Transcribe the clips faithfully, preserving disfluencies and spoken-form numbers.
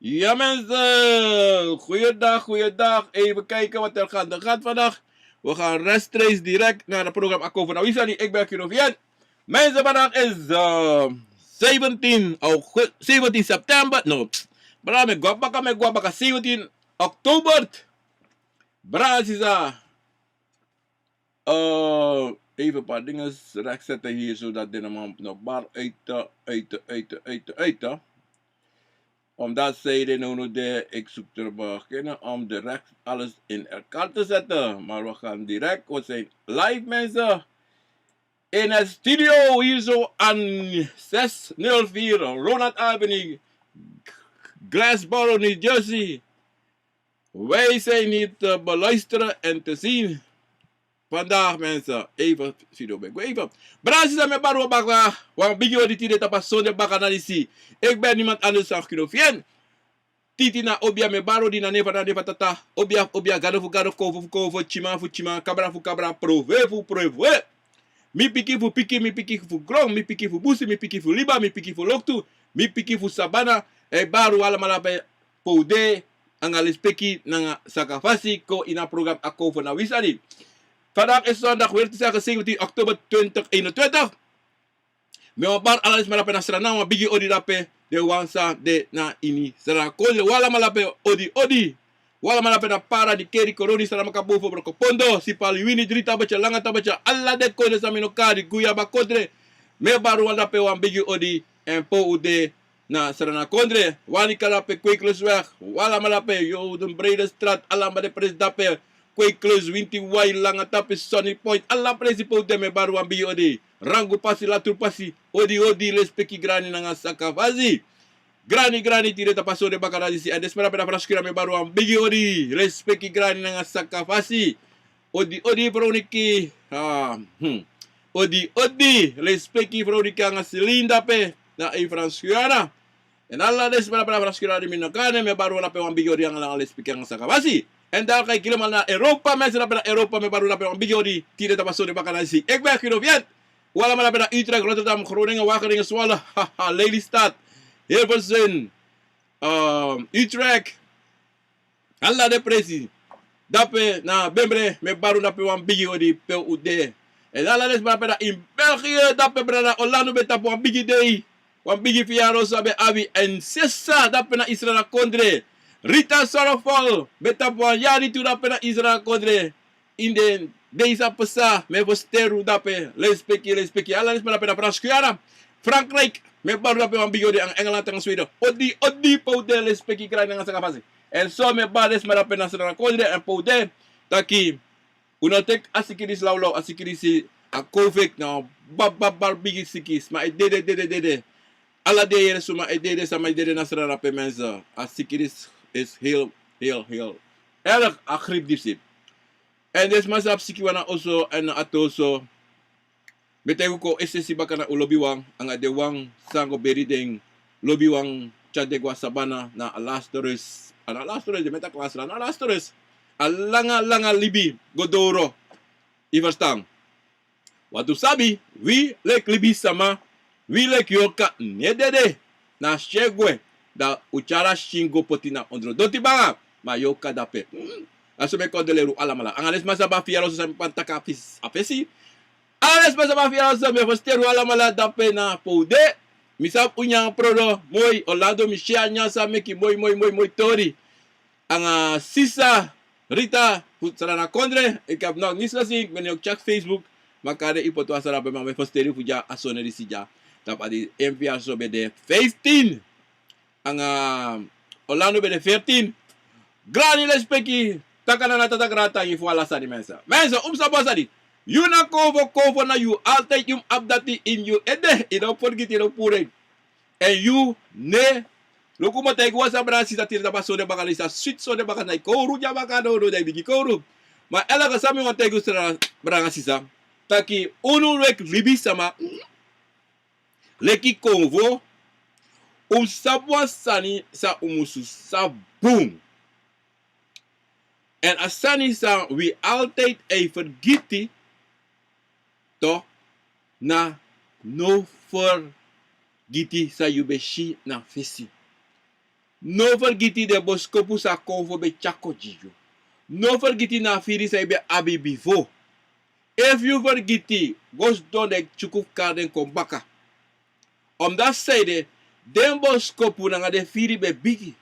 Ja mensen, goeiedag, goeiedag. Even kijken wat er gaande gaat vandaag. We gaan rechtstreeks direct naar het programma Ako Fanawi Sani. Ik ben Kino Fiet. Mensen, vandaag is eh, zeventien augustus, zeventien september. No, brada, mi e go baka, mi e go baka, zeventien oktober. Brada, sisa. Eh, even een paar dingen rechtzetten hier, zodat de man nog bar uit, uit, uit, uit, uit. Omdat zij de nono de, ik zoek te beginnen om direct alles in elkaar te zetten. Maar we gaan direct, we zijn live, mensen. In het studio hier zo aan zeshonderdvier Ronald Avenue, Glassboro, New Jersey. Wij zijn hier te beluisteren en te zien. Vandaag, mensen, even, studio ben ik even. Brada, sisa, mi e bari un baka wan bigi odi tide tapu a sonde baka na disi. Ik ben niemand anders dan Kino Fiet. Titi na obia, mi e bari odi na nen fu na nen fu tata. Obia, obia, gado fu gado, konfo fu konfo, tyiman fu tyiman, kabra fu kabra, profe fu profe. Mi pikin fu pikin, mi pikin fu gron, mi pikin fu busi, mi pikin fu liba, mi pikin fu loktu, mi pikin fu sabana. E bari un alamala pe pe un de, anga lespeki nanga sakafasi kon ini a program Ako Fanawi Sani. Vandaag is zondag, weer te zeggen zeventien oktober twintig eenentwintig. Mi o bari ala den sma dape na Sranan wan bigi odi dape, den wan san de na ini Sranan kondre. Un alamala dape odi odi. Un alamala dape na Para, Dikeri, Koroni, Saramaka, Bofo, Brokopondo, Sipaliwini, Dri Tabacha, Langa Tabacha, ala den kondre san mi no kari, Guyaba kondre. Mi e bari un dape wan bigi odi, èn pe un de na Sranan kondre. Wanikala dape, Kweiklusweg, un alamala dape, Jodenbredestraat, alamala den presi dape, Kweikluis, Winti Wai, Langa Tapi, Sunny Point, ala presi pe un de, mi e bari wan bigi odi. Rangu pasi, latru pasi, odi odi, lespeki, grani nanga sakafasi. Grani grani, tide tapu a sonde baka na disi, èn den sma dape na Franskura, mi e bari wan bigi odi, lespeki, grani nanga sakafasi. Odi odi, Veroniki, ah, hmm. Odi odi, lespeki, Veroniki anga Celine dape na ini Franskura. Èn ala den sma dape na Franskura di mi no kari nen, mi e bari un dape wan bigi odi anga lespeki anga sakafasi. Èn dan kan yu kiri mi na Europa, mensen dape na Europa, mi e bari un dape wan bigi odi, tide tapu a sonde baka na disi. Ik ben Kino Fiet. Un alamala dape na Utrecht, Rotterdam, Groningen, Wageningen, Zwolle, haha, Lelystad, Hilversum, ehm, Utrecht. Ala den presi dape na Bembre, mi e bari un dape wan bigi odi pe un de. Èn ala den sma dape na ini België, dape brada Orlando ben tapu wan bigi dei. Wan bigi fiyaro san a ben abi, èn sisa dape na ini Sranan kondre. Rita Sorofol ben tapu wan yari tu dape na ini Sranan kondre. Ini den dei san pasa, mi e fersiteri un dape, lespeki, lespeki. Ala den sma dape na Franskura, Frankrijk, mi e bari un dape wan bigi odi, anga Engeland, anga Sweden. Odi odi pe un de, lespeki, grani nanga sakafasi. Èn so mi e bari den sma dape na Sranan kondre èn pe un de, taki un no teki a siki disi lawlaw, a siki disi, a covid, na wan ba- ba- ba- bigi siki, sma e dede, dede, dede. Ala dei yere suma e dede, sama e dede na Sranan dape, mensen. A siki disi is heel, heel, heel erg, a griep disi. Èn den sma san abi siki wan na oso èn na ati oso, mi e taigi un kon es'esi baka na un lobiwan, anga den wan san go beri den lobiwan, tyari den go a sabana na a laste rust. A na a laste rust, den mi e taki laste, na a laste rust. A langa langa libi go doro. Yu ferstan? Want un sabi, wi leki libisma, wi leki yorka no e dede. Na syen gwe, dan un tyari a skin go poti na ondro doti banga, ma yorka dape. Hmm. A so mi e kondoleri un alamala. Anga den sma san abi a fiyaro san mi pan taki a fesi, a fesi. Ala den sma san abi a fiyaro san, mi e fersiteri un alamala dape na pe un de. Mi sabi un nyan prodo moi, Orlando, mi si a nyan san meki moi, moi, moi, moi tori. Anga sisa Rita fu Sranan kondre, ik heb nog niets gezien, ik ben ook check Facebook. Ma kande yu poti wan sani dape, ma mi e fersiteri fu dya, a sonde disi dya. Tapu a dei, en fiyaro so ben de vijftien. Anga Orlando ben de veertien. Grani lespeki, Takanana, Tata Grata, yu fu ala sani, mensen. Mensen, un mus sabi wan sani. Yu na konfo, konfo na yu, altijd yu mus abi dati ini yu ede, yu no fergiti, yu no puru en. Èn yu, ne, luku mi o taigi wan sani, brada sisa, tide tapu a sonde baka, disi a switi sonde baka, na yu kowru dya baka, no, no, na yu bigi kowru. Ma elke san mi wani taigi un, brada sisa, taki unu leki libisma, leki konfo, un mus sabi wan sani san un musu sabi bun. Èn a sani san wi altijd e fergiti, toch, na no fergiti san yu ben si na fesi. No fergiti den boskopu san a konfo ben tyari kon gi yu. No fergiti na a firi san yu ben abi bifo. Efu yu fergiti, go sidon dan e tyuku fu kari den kon baka. Omdati sanede, den boskopu nanga den firi ben bigi.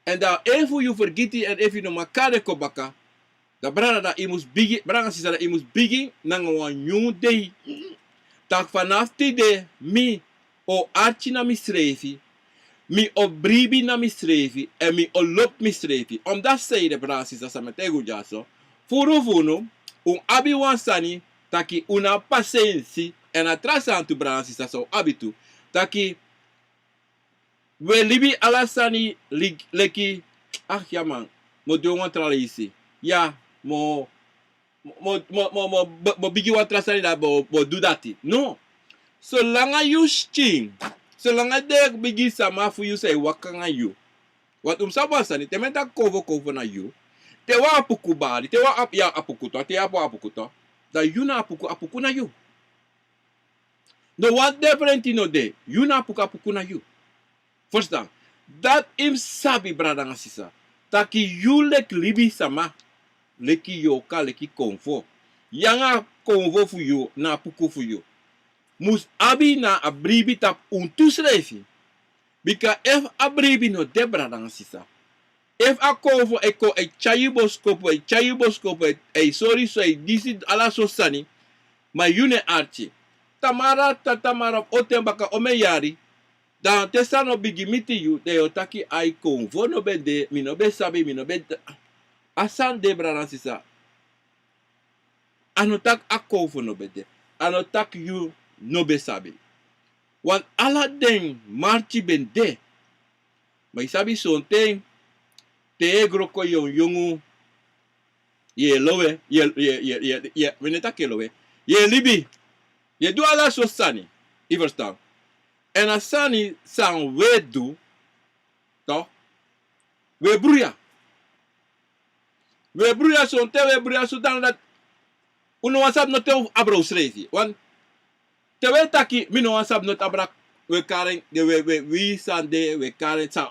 Èn dan efu yu fergiti èn efu yu no man kari den kon baka, dan brada, dan yu mus bigin, brada nanga sisa, dan yu mus bigin nanga wan nyun dei. Tak' fanafu tide mi o arki na misrefi, mi o bribi na misrefi, èn mi o lobi misrefi. Omdati sanede, brada nanga sisa, san mi e taigi un dyaso, furu fu unu, un abi wan sani taki un no abi pasensi, èn a tra sani tu, brada nanga sisa, san un abi tu. Taki, we libi ala sani li-, leki, ah, ya man, mi o du en wan tra leisi. Ya, mi o, mi o, mi o, mi o, mi o, mi o bigin wan tra sani dan mi o, mi o du dati. No. Solanga yu skin, solanga den bigi sama fu yu san e waka nanga yu. Want un mus sabi wan sani, te mi e taki konfo, konfo na yu. Te wan apuku bari, te wan ap-, ya apuku tu, te yu abi wan apuku tu. Dan yu na apuku, apuku na yu. No wan diferenti no de, yu na apuku, apuku na yu. Ferstan? Dati yu mus sabi, brada nanga sisa, taki yu leki libisama, leki yorka, leki konfo, yu nanga a konfo fu yu na apuku fu yu mus abi na a bribi tapu un tu srefi. Bika efu a bribi no de, brada nanga sisa, efu a konfo e kon, e tyari yu boskopu, e tyari yu boskopu, e, e sori so, e disi, ala sortu sani, ma yu no e arki. Tamara, ta-, tamara, o ten baka, omeni yari, dan te sani no bigin miti yu, dan yu o taki: "Ai, konfo no ben de, mi no ben sabi, mi no ben d-," a sani de, brada nanga sisa. A no taki a konfo no ben de. A no taki yu no ben sabi. Want ala den marki ben de. Ma yu sabi sonten, te yu e gro kon yongu yongu, yu e lowe, yu e, yu e, yu e, yu e, yu e, mi no e taki yu e lowe, yu e libi, yu e du ala sortu sani. Yu ferstan? Èn a sani san wi e du, toch, wi e bruya. Wi e bruya sonten, wi e bruya sonten dati un no wani sabi noti abra unsrefi. Want te wi e taki mi no wani sabi noti abra, wi e kari en, den wi, wi, wi san de, wi e kari en san.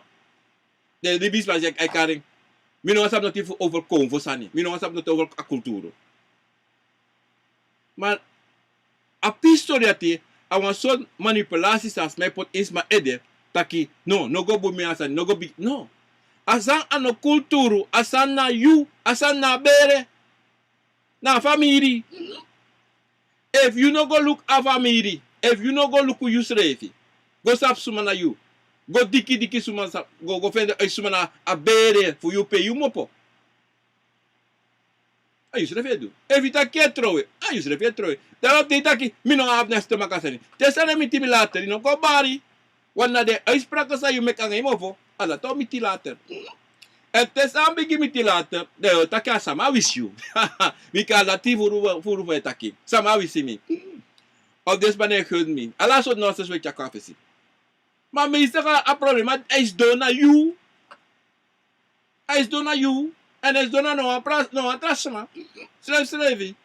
Den libisma e kari en. Mi no wani sabi noti fu over konfo sani. Mi no wani sabi noti over a kulturu. Ma a pisi tori dati, a wan sortu manipulasi san sma e poti ini sma ede, taki: "No, no go bun mi a sani, no go bigi." No. A sani a no kulturu, a sani na yu, a sani na a bere, na a famiri. Efu yu no go luku a famiri, efu yu no go luku yusrefi, go sabi suma na yu, go dikidiki suma sa-, go, go fende, eh, suma na a bere fu yu pe yu kmopo. A yusrefi e du. Efu yu taki yu e trowe, a yusrefi e trowe. Dan te yu taki mi no abi na stomaka sani, te sani e miti mi later, yu no kon bari. Want na den uitspraken san yu meki nanga yu mofo, a dati o miti yu later. Èn te sani bigin miti yu later, dan yu o taki a sama wisi yu. Bika a dati furu, furu fu e taki. Sama wisi mi. Of den sma no e hurt mi. Ala sortu nonsens wi e tyari kon na fesi. Ma mi e saka a problema, a e sidon na yu. A e sidon na yu, èn a e sidon na no wan pra-, no wan tra sma. Srefsrefi.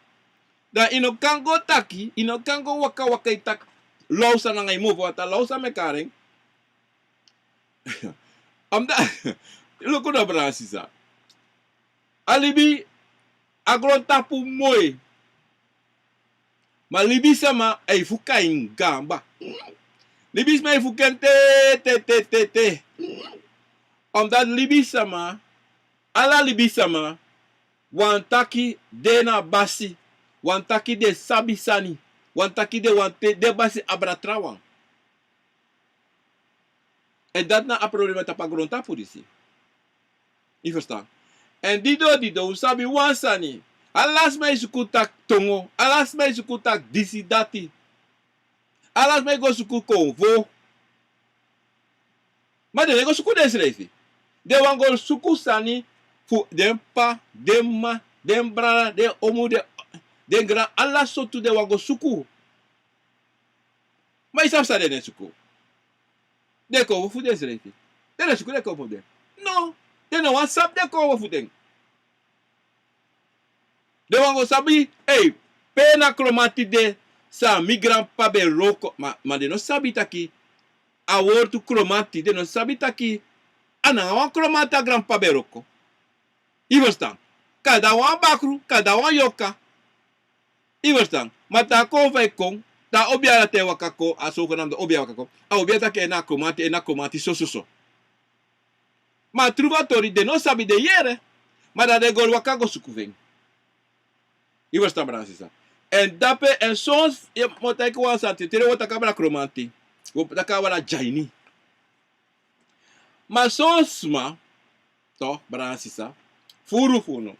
Dan yu no kan go taki, yu no kan go waka waka yu taki law san nanga yu mofo, want a law san mi e kari en. Omdati, luku no, brada nanga sisa. A libi, a grontapu moi. Ma libisma e fuka en gaan kaba. Libisma e fuka en te, te, te, te, te. Omdati libisma, ala libisma, wani taki den na basi, wani taki den sabi sani, wani taki den wani teki den basi abra trawan. Èn dati na a problema tapu a grontapu disi. Yu ferstan? Èn didon didon un sabi wan sani. Ala sma e suku taki tongo. Ala sma e suku taki disi dati. Ala sma e go suku konfo. Ma den no e go suku densrefi. Den wani go suku sani fu den p'pa, den m'ma, den brada, den omu, den, den gran, ala sortu den wani go suku. Ma yu sabi san den no e suku? Den konfo fu densrefi. Den no e suku den konfo fu den. No. Den no wani sabi den konfo fu den. Den wani go sabi, ei, pe na Kromanti de, san mi granp'pa ben wroko, ma, ma den no sabi taki a wortu Kromanti, den no sabi taki A nanga wan kromanti a granp'pa ben e wroko. Yu ferstan? Kande a wan bakru, kande a wan yorka. Yu ferstan? Ma te a kon fa e kon, te a obia dati e waka kon, a sowgenamde obia waka kon, a obia taki en na kromanti, en na kromanti sososo. Ma a tru fu a tori den no sabi, den yere. Ma dan den go waka go suku fu en. Yu ferstan, brada nanga sisa? Èn dape, èn son, mi o taigi wan sani, te den o taki abra kromanti, wi o taki abra dyaini. Ma son sma, toch, brada nanga sisa, furu fu unu.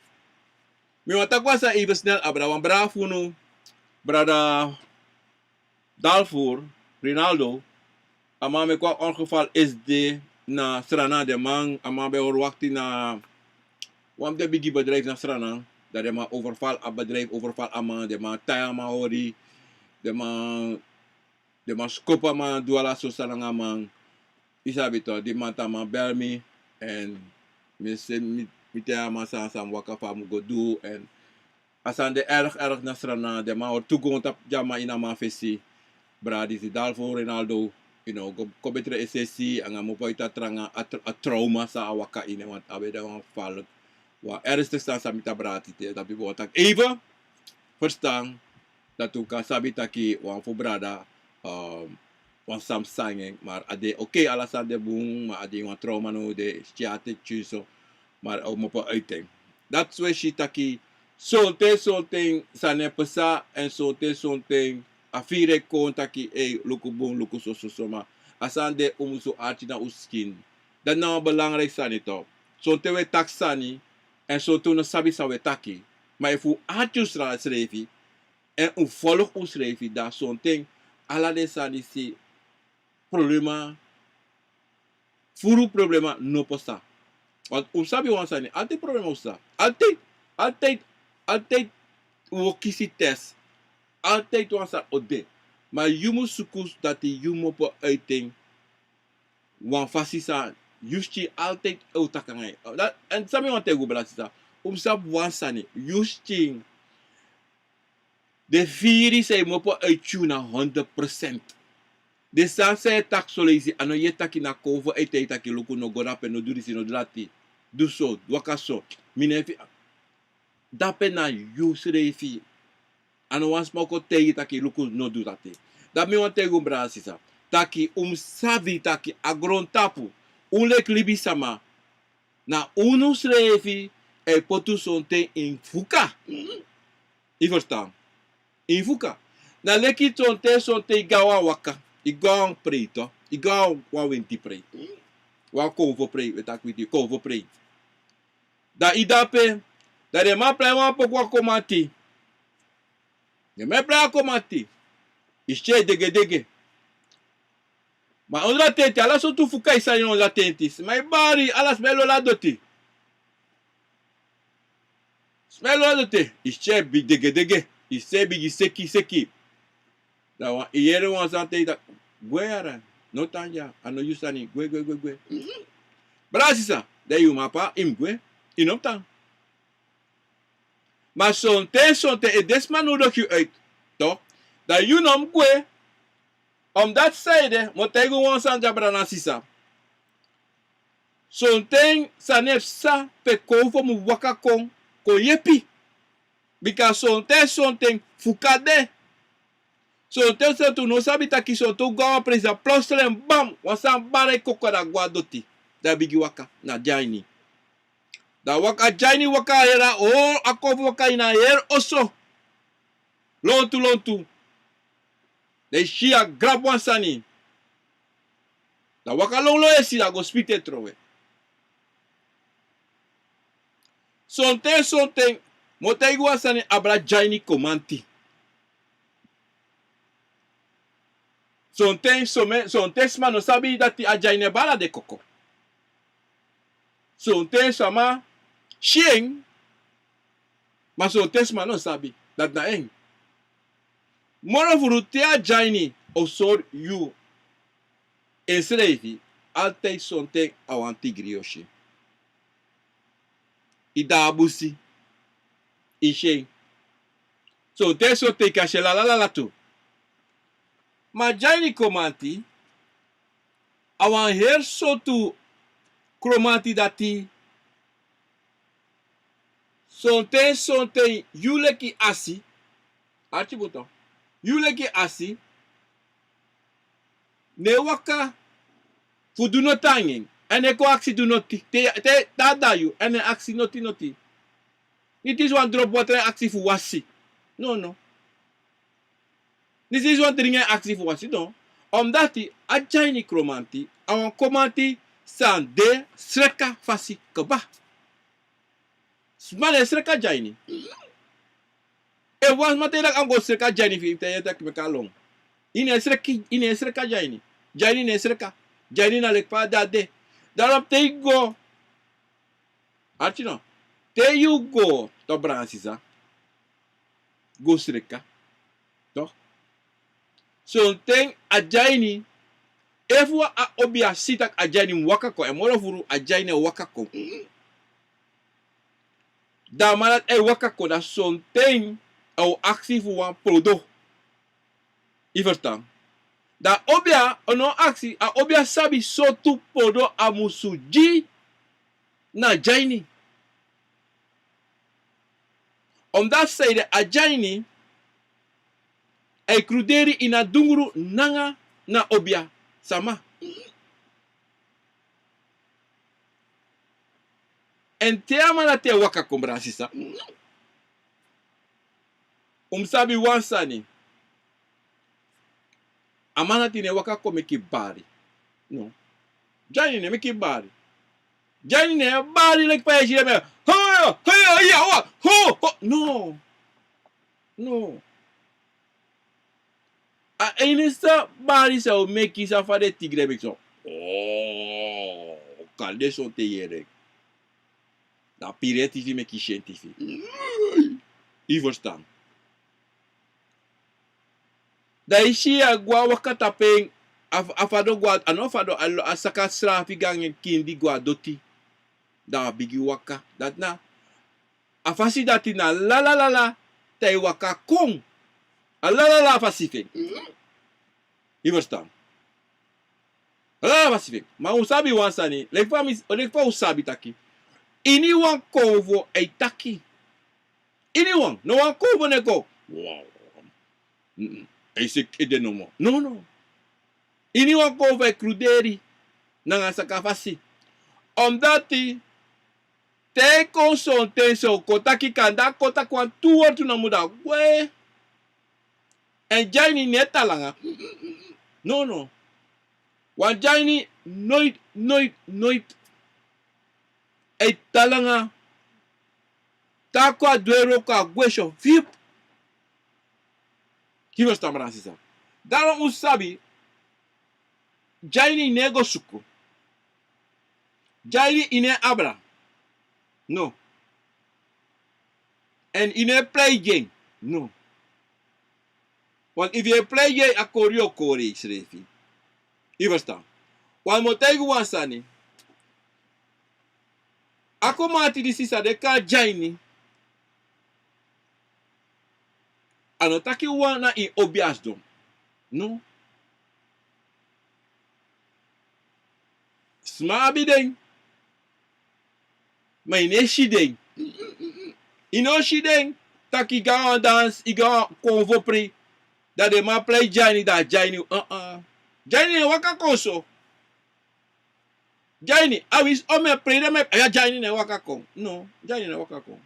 Mi wani taki wan sani even snel abra wan brada fu unu, brada Dalvoer, Rinaldo, a man meki wan ongeval esde na Sranan. Den man, a man ben e hori wakti na wan fu den bigi bedrijf na Sranan. Dan den man overval a bedrijf, overval a man, den man tai a man hori, den man, den man skopu a man, du ala sortu sani nanga a man. Yu sabi toch, di man, te a man bel mi, èn mi se, mi, mi taigi a man san, san mi waka fa mi go du, èn a sani de erg, erg na Sranan. Den man hori tu goontapu gi a man ini a man fesi. Brada disi, Dalvoer Rinaldo, you know, go, go betre esesi, anga mopo iti a tranga, a tr-, a trauma san a waka ini, want a ben de wan gevaarlijk, wan ernstig sani san miti a brada disi, dati mi wani taki even, ferstan, dati un kan sabi taki wan fu brada, um, wan sani psa nanga en, maar a de oké, ala sani de bun, maar a de ini wan trauma now, den e tyari a teki tyunso, maar a o mopo uit en. Dati wi e si taki sonten, sonten sani e psa, èn sonten, sonten a firi e kon taki, ei, luku bun, luku sososo, ma a sani de un musu arki na un skin. Dati na wan belangrijk sani toch. Sonten wi e taki sani, èn sonten un no sabi san wi e taki. Ma efu un arki unsrefi, èn un folg unsrefi, dan sonten ala den sani disi, problema, furu problema no psa. Want un sabi wan sani, altijd problema o psa. Altijd, altijd, altijd un o kisi test. Altijd wan sani o de. Ma yu mus suku dati yu mopo uit en wan fasi san yu skin altijd e o taki nanga en. Dati, èn san mi wani taigi un, brada sisa, un mus sabi wan sani, yu skin, den firi san e mopo uit yu na honderd procent. Den sani san e taki soleisi, a no yu e taki na konfo e taigi taki luku, no go dape, no du disi, no du dati, du so, waka so. Mi no e firi. Dape na yusrefi. A no wan sma o kon taigi taki luku, no du dati. Dati mi wani taigi un, brada sisa, taki un mus sabi taki a grontapu, un leki libisma, na unu srefi e poti un sonten ini fuka. Yu ferstan? Ini fuka. Na leki sonten, sonten yu go na wan waka, yu go na wan prei toch, yu go na wan wenti prei, wan konfo prei, wi e taki witi konfo prei. Dan yu dape, dan den man prei wan poku a kromanti. Den man e prei a kromanti. Yu si en e degedege. Ma ondro a tenti, ala sortu fuka e sani na ondro a tenti. Sma e bari, ala sma e lolo a doti. Sma e lolo a doti. Yu si en e degedege. Yu si en e bigin seki, seki. Dan wan, yu yere wan sani taigi taki, gwe yara, no tan dya, a no yu sani, gwe, gwe, gwe, gwe. Brada sisa, dan yu mapa, yu mus gwe, yu no mus tan. Ma sonten, sonten, efu den sma nodig yu uit, toch, dan yu no mus gwe. Omdat san ede, mi o taigi un wan sani dya, brada nanga sisa. Sonten sani e psa, pe konfo mu waka kon, kon yepi. Bika sonten, sonten fuka de. Sonten, sonten un no sabi taki sonten un go na wan presi, plotseling bam, wan sani bari e koko, dan a go na doti. Dan a bigin waka na dyaini. Dan a waka, a dyaini waka, a heri a, o, a konfo waka ini a heri oso. Lontu, lontu. Dan yu si a grabu wan sani. Dan a waka longlong yesi, dan a go sipiti en trowe. Sonten, sonten, mi o taigi un wan sani abra dyaini kromanti. Sonten, sonten, sonten sma no sabi dati a dyaini e bari a de koko. Sonten sma si en, ma sonten sma no sabi dati na en. Moro furu te a dyaini o sori yu ensrefi, altijd sonten a wan tigri yu o si. Yu de a busi, yu si en. Sonten, sonten yu kan si en lalalala tu. Ma dyaini kromanti, a wan heri sortu Kromanti dati, sonten sonten yu leki asi, arki bun, yu leki asi no e waka fu du noti nanga en. Èn no e kon aksi du noti. Te, te, te a dai yu, èn no e aksi noti noti. Disi wan dropu watru e aksi fu wasi. No, no. Disi wan dringi e aksi fu wasi, no. Omdati a dyaini kromanti a wan kromanti san de sreka fasi kaba. Sma no e sreka dyaini. Efu wan sma taigi taki a mus go sreka dyaini, fu yu taigi en taki meki a lon. Yu no e sreki, yu no e sreka dyaini. Dyaini no e sreka. Dyaini na leki fa a de. Daarom te yu go, arki no, te yu go, to, brada sisa, go sreka, to, sonten a dyaini, efu a obia si taki a dyaini mu waka kon, èn moro furu a dyaini e waka kon. Dan a man dati e waka kon, dan sonten a o aksi fu wan podo. Yu ferstan? Dan a obia, a no aksi, a obia sabi sortu podo a musu gi na dyaini. Omdati saide a dyaini e kruderi ini a dungru nanga na obia sama. Èn te a man dati e waka kon, brada sisa, un mu sabi wan sani. A man dati no e waka kon meki bari. No. Dyaini no e meki bari. Dyaini no e bari leki fa yu e si den. Haya, haya, haya, wa, ho, ho. No. No. A enigste bari san o meki, san fa den tigri e meki so. Oh, kande sonten yere. Dan piri en tifi meki si en tifi. Yu ferstan? Dan yu si a go a waka tapu en, a, a fadon go a, a no fadon, a, a saka srafi go nanga en kindi go a doti. Dan a bigin waka. Dati na a fasi dati na lalalala, te a e waka kon. A lalalala fasi fu en. Yu ferstan? Lalalala fasi fu en. Ma un sabi wan sani, leki fa mi, leki fa un sabi taki, iniwan konfo e taki. Iniwan, no wan konfo no e kon. Wow. Mm-mm. A e seki ede nomo. No, no. Iniwan konfo e kruderi nanga saka fasi. Omdati te a e kon sonten so, kon taki kande a kon taki wan tu wortu nomo, dan gwe. Èn dyaini no e tan langa. No, no. Wan dyaini noiti, noiti, noiti e tan langa. Te a kon a du en wroko, a gwe so, fip. Yu ferstan, brada sisa? Daarom un sabi, dyaini yu no e go suku. Dyaini yu no e abra. No. Èn yu no e prei gi en. No. Want efu yu e prei gi en, a kori yu o kori yusrefi. Yu ferstan? Wan mi o taigi wan sani. A kromanti disi san den e kari dyaini, a no taki wan na ini obia sidon. No. Sma abi den. Ma yu no e si den. Yu no si den. Taki yu go a wan dansi, yu go a wan konfo prei, dan den man prei dyaini, dan a dyaini, uh-uh. Dyaini no e waka kon so. Dyaini, a winsi omeni prei den man e, a dyaini no e waka kon. No, dyaini no e waka kon.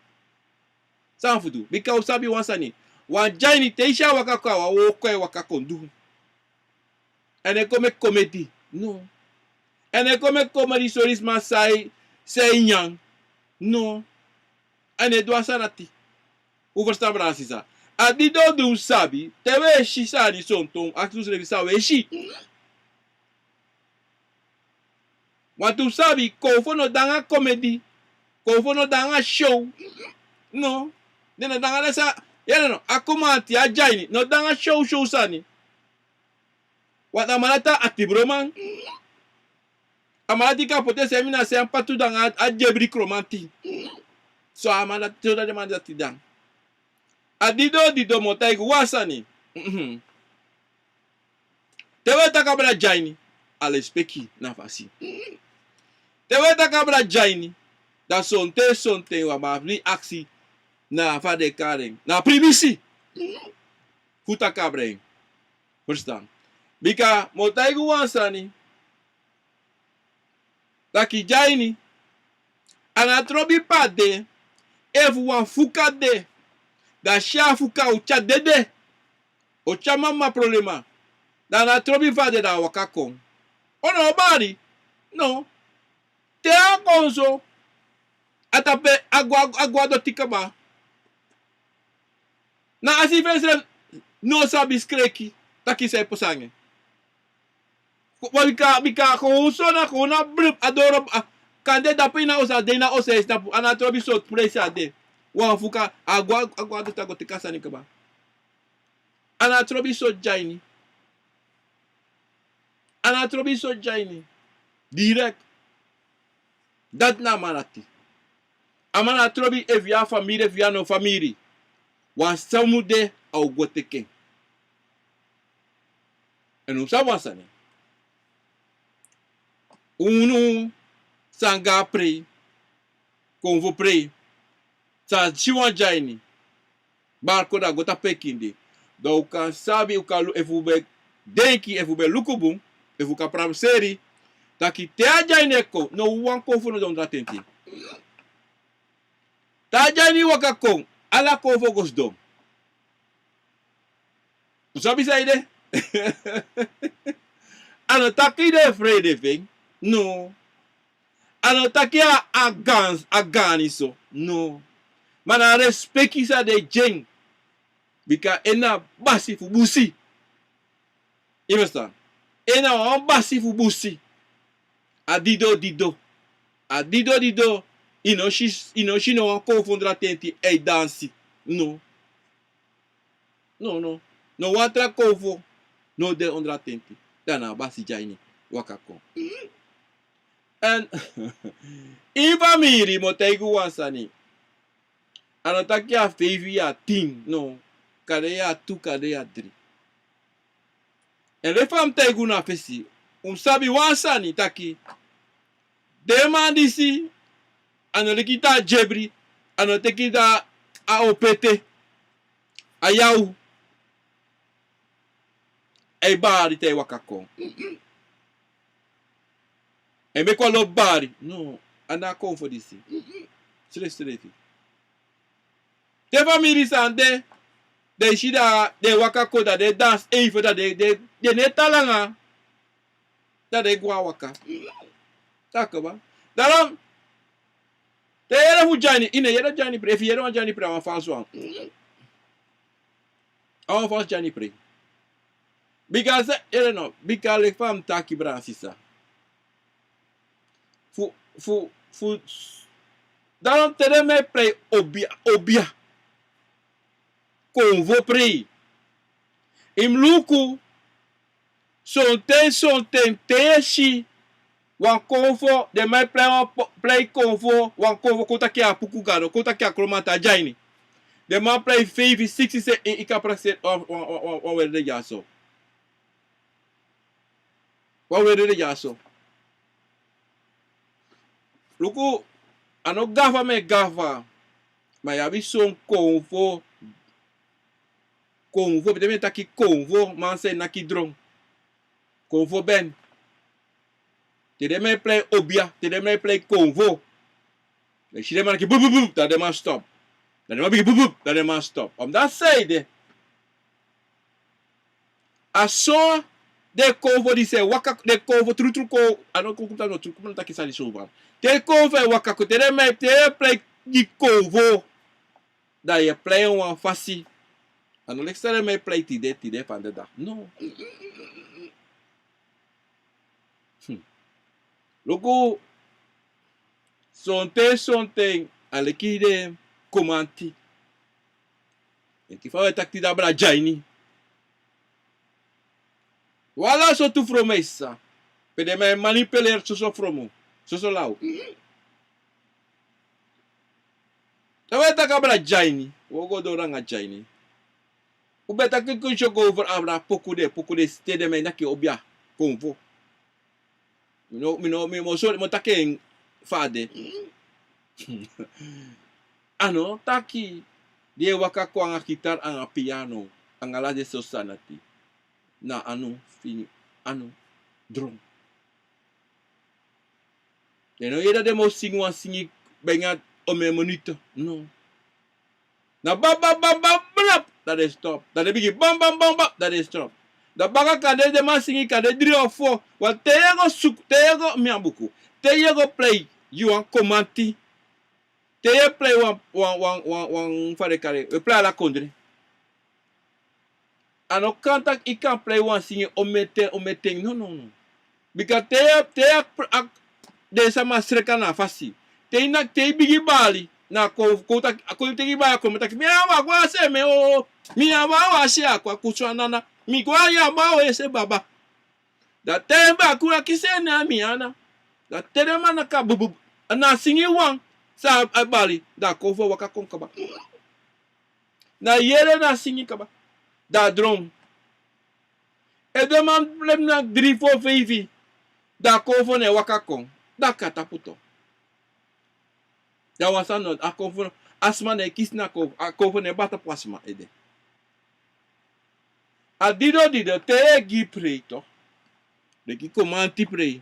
San fu du? Bika un sabi wan sani. Wan dyaini, te yu si a waka kon, a wan wooko e waka kon du. A no e kon meki komedi. No. A no e kon meki komedi sori sma san a e, san a e nyan. No. A no e du a sani dati. Un ferstan, brada sisa? A didon di un sabi, te un e si sani sonten, aksi unsrefi san un e si. Want un sabi, konfo no de nanga komedi. Konfo no de nanga show. No. Den no de nanga den sani. Yere no, a kromanti, a dyaini, no de nanga show show sani. Want a man dati a atibroman. A man dati kan poti en semi na sen patu nanga a dyebri kromanti. So a man dati, so dati man dati dan. A didon, didon, mi o taigi wan sani. Mhm. Te un e taki abra dyaini, a lespeki na fasi. Te wi e taki abra Dyaini, dan sonten sonten wi abi aksi na fa den e kari en. Na primisi fu taki abra en. Fusutan? Bika mi o taigi wan sani. Taki Dyaini, a no trobi pe a de. Efu wan fuka de, dan a si a fuka o tyari dede. O tyari mama problema. Dan a no trobi fa a de, dan a waka kon. O no bari. No. Te a kon so, a tapu a go, a go a doti kaba. Na a si fu ensrefi no sabi skreki taki san e pasa nanga en. Bika, bika kon so na kon na blip a doro, a, kande dape ini a oso, a de ini a oso, yu e snapu, a no trobi sortu presi a de. Wan fuka, a go, a go a doti, a go teki a sani kaba. A no trobi sortu Dyaini. A no trobi sortu Dyaini. Direct. Dati na a man dati. A man no trobi efu yu abi famiri, efu yu no abi famiri. Wan san mu de, a o go teki en. Èn un sabi wan sani. Unu san go a prei, konfo prei, san si wan Dyaini, bari kon, dan go tapu en kindi. Dan un kan sabi, un kan lu-, efu un ben denki, efu un ben luku bun, efu un kan prakseri, taki te a Dyaini e kon, no wan konfo no de ondro a tenti. Te a Dyaini waka kon, ala konfo go sidon. Un sabi san ede? A no taki den e frede fu en. No. A no taki a, a gaan, a gaani so. No. Ma na respeki san den e gi en. Bika en na basi fu busi. Yu e ferstan? En na wan basi fu busi. A dido dido. A dido dido. Yu no si, yu no si no wan konfo ondro a tenti e dansi. No. No, no. No wan tra konfo no de ondro a tenti. Dan na a basi Dyaini waka kon. Èn ini famiri mi o taigi un wan sani. A no taki a feifi, a tin, no. Kande a tu, kande a dri. Èn leki fa mi taigi unu a fesi, un sabi wan sani taki den man disi, a no leki te a dyebri, a no teki te a opete, a yaw, a e bari te a e waka kon. A e meki wan lobi bari. No, a no a konfo disi. Srefsrefi. Te famiri san de, den si dan den e waka kon, dan den e dansi eive, dan den, den, den no e tan langa. Dan den e gwe a waka. Taki kaba. Daarom, te yu yere fu Dyaini, yu no e yere Dyaini prei, efu yu yere wan Dyaini prei, a wan falsi wan. A wan falsi Dyaini prei. Bika se, yu yere no, bika leki fa mi taki, brada, sisa. Fu, fu, fu, daarom te den man e prei obia, obia. Konfo prei. Yu mus luku, sonten, sonten, te yu e si wan konfo, den man e prei wan po-, prei konfo, wan konfo, kon taki a puku gado, kon taki a kromanti, a Dyaini. Den man prei feifi, siksi, se, i, i kan prakseri wan, wan, wan, wan, wan weri de dyaso. Wan weri de dyaso. Luku, a no gafa mi e gafa, ma yu abi son konfo, konfo, te mi e taki konfo, man san e naki dron. Konfo ben. Te den man e prei obia, te den man e prei konfo. Dan yu si den man naki bup, bup, bup, dan den man stop. Dan den man bigin bup, bup, dan den man stop. Omdat san ede, a so den konfo disi e waka, den konfo trutru kon, a no kon, kon taki no trutru, kon taki sani so wan. Te konfo e waka kon, te den man, te den man e prei gi konfo, dan yu e prei en wan fasi. A no leki san den man e prei tide, tide fande dati. No. Hmm. Luku, sonten, sonten, a leki den kromanti. Enke fa wi e taki tide abra Dyaini. Wan ala sortu fromu e sisa. Pe den man e manipuleri soso fromu, soso law. Te wi e taki abra Dyaini, wi o go doro anga Dyaini. Un ben taki kon so go over abra poku de, poku de, te den man e naki obia, konfo. Mi no, mi no, mi o sori, mi o taki en fa a de. A no taki di e waka kon anga gitar, anga piano, anga ala den sortu sani dati. Na a no fini, a no dron. Den no yere dati den mu singi wan singi, ben a omen minutu. No. Na bam, bam, bam, bam, blap, dan den stop. Dan den bigin bam, bam, bam, bam, dan den stop. Dan baka kande den man singi kande dri of fo. Wan te yu e go suku, te yu e go, mi a buku. Te yu e go plei, yu wan komanti. Te yu e plei wan, wan, wan, wan, wan, fa den kari, yu e plei ala kondre. A no kan taki yu kan plei wan singi omen ten, omen ten, no, no, no. Bika te, te a, a, den sama sreka na a fasi. Te yu na, te yu bigin bali, na kon, kon taki, kon yu teki bali, a kon taki, mi a wan go a se mi o, mi a wan wasi a kon a kusu a nana, mi go a yu a wan o ese baba. Dan te yu bali kon a kisi en na mi ana. Dan te den man na ka bubu, a na singi wan, san a bali, dan a kon fu waka kon kaba. Na yere na singi kaba. Dan a dron. Efu den man plei na dri, fo, feifi, dan a kon fu ne waka kon. Dan a kan tapu tu. Dan wan sani no, a kon fu, a sma ne kisi na kon, a kon fu ne bata fu a sma ede. A dido dido, te yu e gi prei tu. Den gi komanti prei.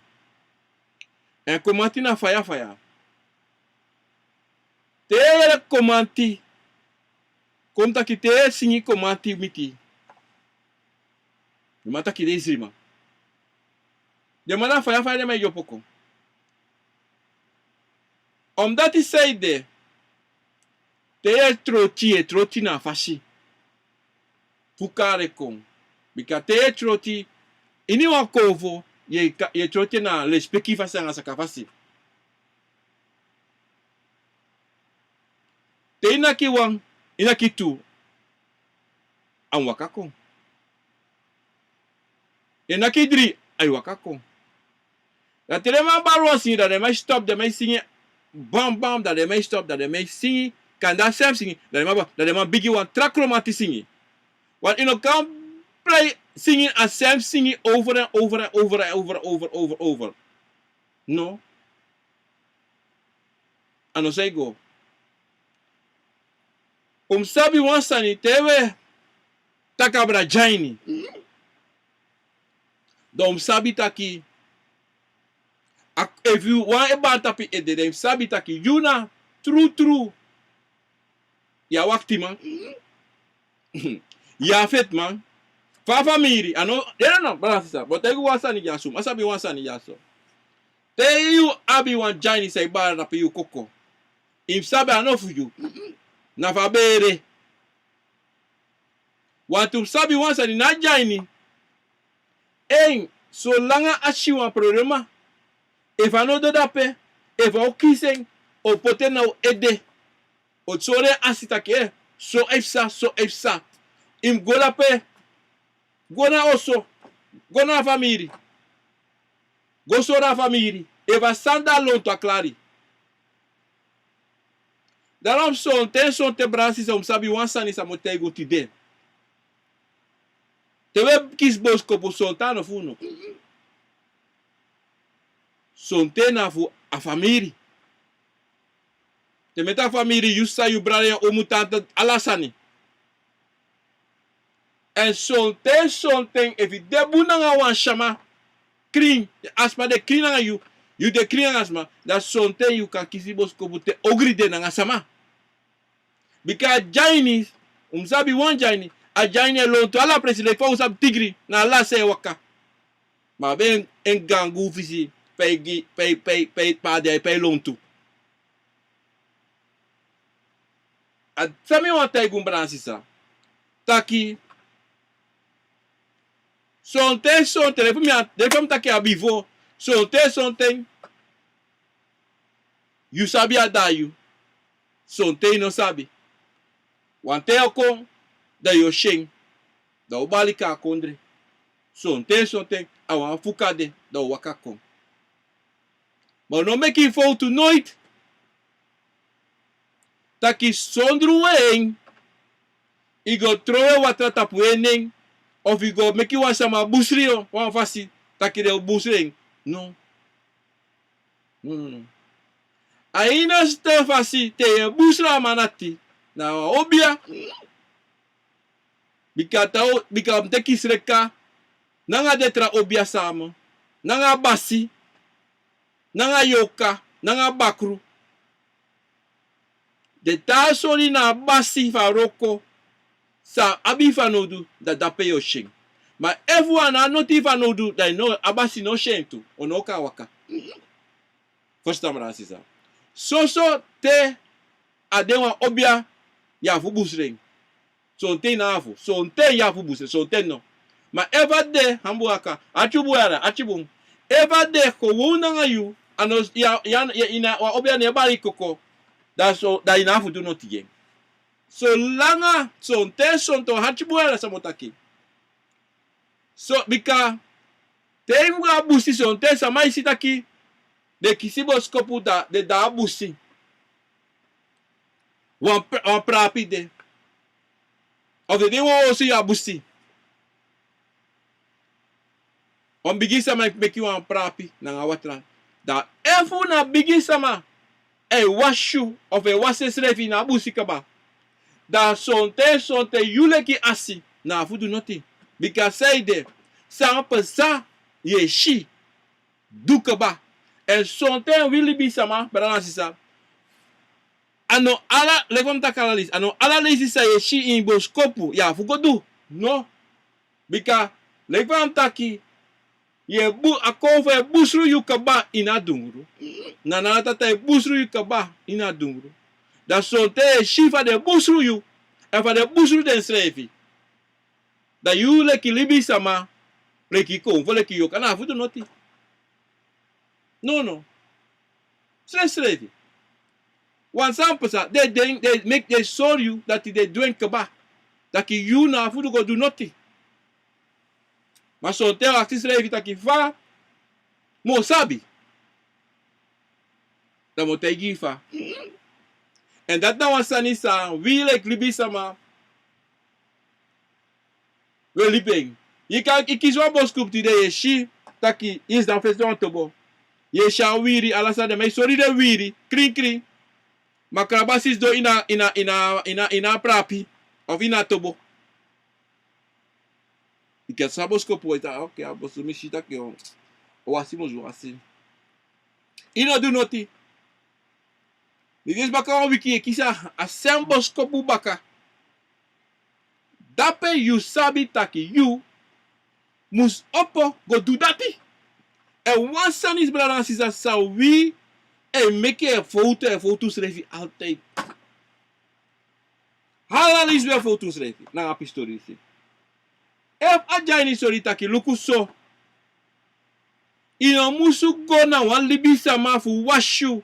Èn komanti na faya faya. Te yu e yere komanti, kon taki te yu e singi komanti miti. Den man taki den e srima. Den man na faya faya den man e dyompo kon. Omdati saide, te yu e troti, yu e troti na a fasi fu kari en kon. Bika te yu e troti, ini wan konfo, yu e ka-, yu e troti na lespeki fasi anga saka fasi. Te yu naki wan, yu naki tu, a mu waka kon. Yu naki dri, a e waka kon. Dan te den man bari wan singi, dan den man e stop, den man e singi, bam, bam, dan den man e stop, dan den man e singi, kande a sem singi, dan den man ba-, dan den man bigin wan tra komanti singi. Want yu no kan plei singi a sem singi over en over en over en over en over, over, over. No. A no so a e go. Un mu sabi wan sani, te wi e taki abra Dyaini, dan un mu sabi taki, a, efu wan e bari tapu yu ede, dan yu mu sabi taki yu na trutru, yu a waktiman. Yu a fetiman. Fa famiri, a no, yu no, brada, sisa, but taigi wan sani dyaso, un mu sabi wan sani dyaso. Te yu abi wan Dyaini san e bari tapu yu koko, yu mu sabi a no fu yu. Na fu a bere. Want un mu sabi wan sani, na Dyaini, en, solanga a si wan problema, efu a no dede ape, efu a o kisi en, o poti en na un ede. O sori en, a si taki, eh, so e psa, so e psa. Yu mu go dape, go na oso, go na a famiri. Go sori a famiri. Efu a sani de a lontu, a klari. Daarom sonten, sonten, brada, sisa, un mu sabi wan sani san mi o taigi un tide. Te wi e kisi boskopu, sonten a no fu unu. Sonten na fu a famiri. Te mi e taki famiri, yu sisa, yu brada, yu omu, tanta, ala sani. Èn sonten, sonten, efu yu de bun nanga wan sama, krin, a sma de krin nanga yu, yu de krin nanga sma, dan sonten yu kan kisi boskopu te ogri de nanga sama. Bika a Dyaini, un mu sabi wan Dyaini, a Dyaini e lontu ala presi, leki fa un sabi tigri na ala se e waka. Ma a abi en, en gangu fisi, pe a e gi, pe a e, pe a e, pe a e, pe a e lontu. A san mi wani taigi un, brada, sisa, taki, sonten, sonten, leki fa mi a, leki fa mi taki a bifo, sonten, sonten, yu sabi a dda yu, sonten yu no sabi. Wan ten o kon, dan yu o si en, dan o bali kon a kondre. Sonten, sonten, a wan fuka de, dan o waka kon. Ma un no meki fowtu noiti. Taki sondru en, yu go trowe watra tapu en nen, of yu go meki wan sama busri yu wan fasi, taki den o busri en. No. No, no, no. A ini a sten fasi te yu e busra a man dati, na wan obia. Bika a tan, bika a mus teki sreka nanga den tra obia sama, nanga a basi, nanga a yoka, nanga a bakru. Den taa soni na a basi fu a wroko san a abi fanowdu, da dape yu o si en. Ma efu a no abi noti fanowdu, da yu no, a basi no o si en tu, a no o kan waka. Fusutan, brada nanga sisa. Soso te a de wan obia, yu abi fu busra en. Sonten yu no abi fu, sonten yu abi fu busra en, sonten no. Ma efu a de, hamburaka, ati bun yara, ati bun. Efu a de kon wown nanga yu, a no, ya, ya, ya, ini wan obia, a no e bari koko, da so, da yu no abi fu du noti gi en. Solanga, sonten, sonten, ati bun yara san mi o taki. So, bika te yu mus go a busi, sonten sama e si taki den kisi boskopu, da den de a busi. Wan pra-, wan prapi de. Of den de wan osu a busi. Wan bigi sama e meki wan prapi nanga watra. Da efu na bigi sama e wasi yu, of e wasi ensrefi na a busi kaba, da sonten, sonten yu leki asi no abi fu du noti. Bika san e de, san pasa, yu e si, du kaba. Èn sonten wi libisama, brada nanga sisa, a no ala, leki fa mi taki ala leisi, a no ala leisi san yu e si ini boskopu yu abi fu go du. No. Bika, leki fa mi taki, yu e bu-, a konfo e busru yu kaba ini a dungru. Na a tata e busru yu kaba ini a dungru. Da sonten yu e si fa den e busru yu, èn fa den e busru densrefi. Da yu leki libisama, leki konfo, leki yoka, no abi fu du noti. No, no. Srefsrefi. Wan san pasa, den, den, den meki, den sori yu dati den du en kaba. Taki yu no abi fu du go du noti. Ma sonten yu o aksi yusrefi taki fa mi o sabi. Dan mi o taigi yu fa. Èn dati na wan sani san wi leki libisama wi e libi en. Yu kan, yu kisi wan boskopu tide, yu e si taki yu sidon fesi na wan tobo. Yu e si a wiri, ala sani de, ma yu sori den wiri, krin krin. Ma krabasi sidon ini a, ini a, ini a, ini a, ini a prapi, of ini a tobo. Yu kan si a boskopu, yu taki, ok, a boskopu, mi si taki o wasi, mus wasi. Yu no du noti. Disi baka wan wiki yu e kisi a, a sem boskopu baka. Dape yu sabi taki yu mus opo go du dati. Èn wan sani, brada nanga sisa, san wi e meki, e fowtu, e fowtu srefi altijd. Ala leisi wi e fowtu srefi nanga a pisi tori disi. Efu a de a ini sori taki luku so, yu no musu go na wan libisama fu wasi yu.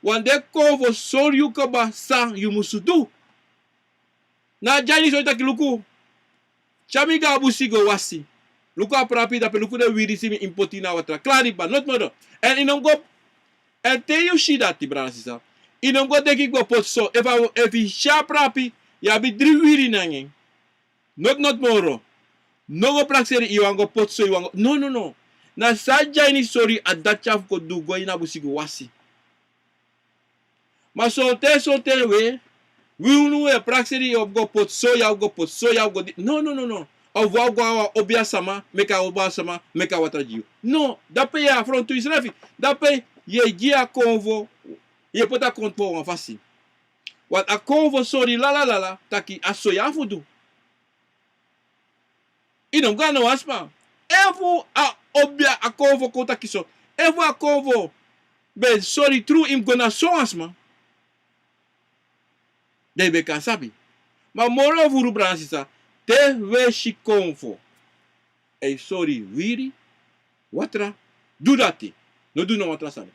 Wan de kon fu sori yu kaba san yu musu du. Na a de a ini sori taki luku, tyari mi go a busi go wasi. Luku a prapi, dape luku den wiri disi mi poti na watra. Klari, noti moro. Èn yu no mus go, èn te yu si dati, brada nanga sisa, yu no mus go denki go poti so. Efu a, efu yu si a prapi, yu abi dri wiri nanga en. Noti, noti moro. No go prakseri yu wani go poti so, yu wani go. No, no, no. Na san a de a ini sori, a dati yu abi fu go du, go ini a busi go wasi. Ma sonten, sonten we, wi unu e prakseri yu o go poti so, yu o go poti so, yu o go di-, no, no, no, no. Of wi o go a wan obia sama, meki a obia sama meki a watra gi yu. No, dape yu e afrontu yusrefi. Dape yu e gi a konfo, yu e poti a konfo wan fasi. Want a konfo sori lala lala taki a so yu abi fu du. Yu no mus go na wan sma. Efu a obia, a konfo kon taki so, efu a konfo ben sori tru, yu mus go na sowan sma. Dan yu ben kan sabi. Ma moro furu, brada nanga sisa, te wi e si konfo e sori wiri, watra, du dati. No du no watra sani.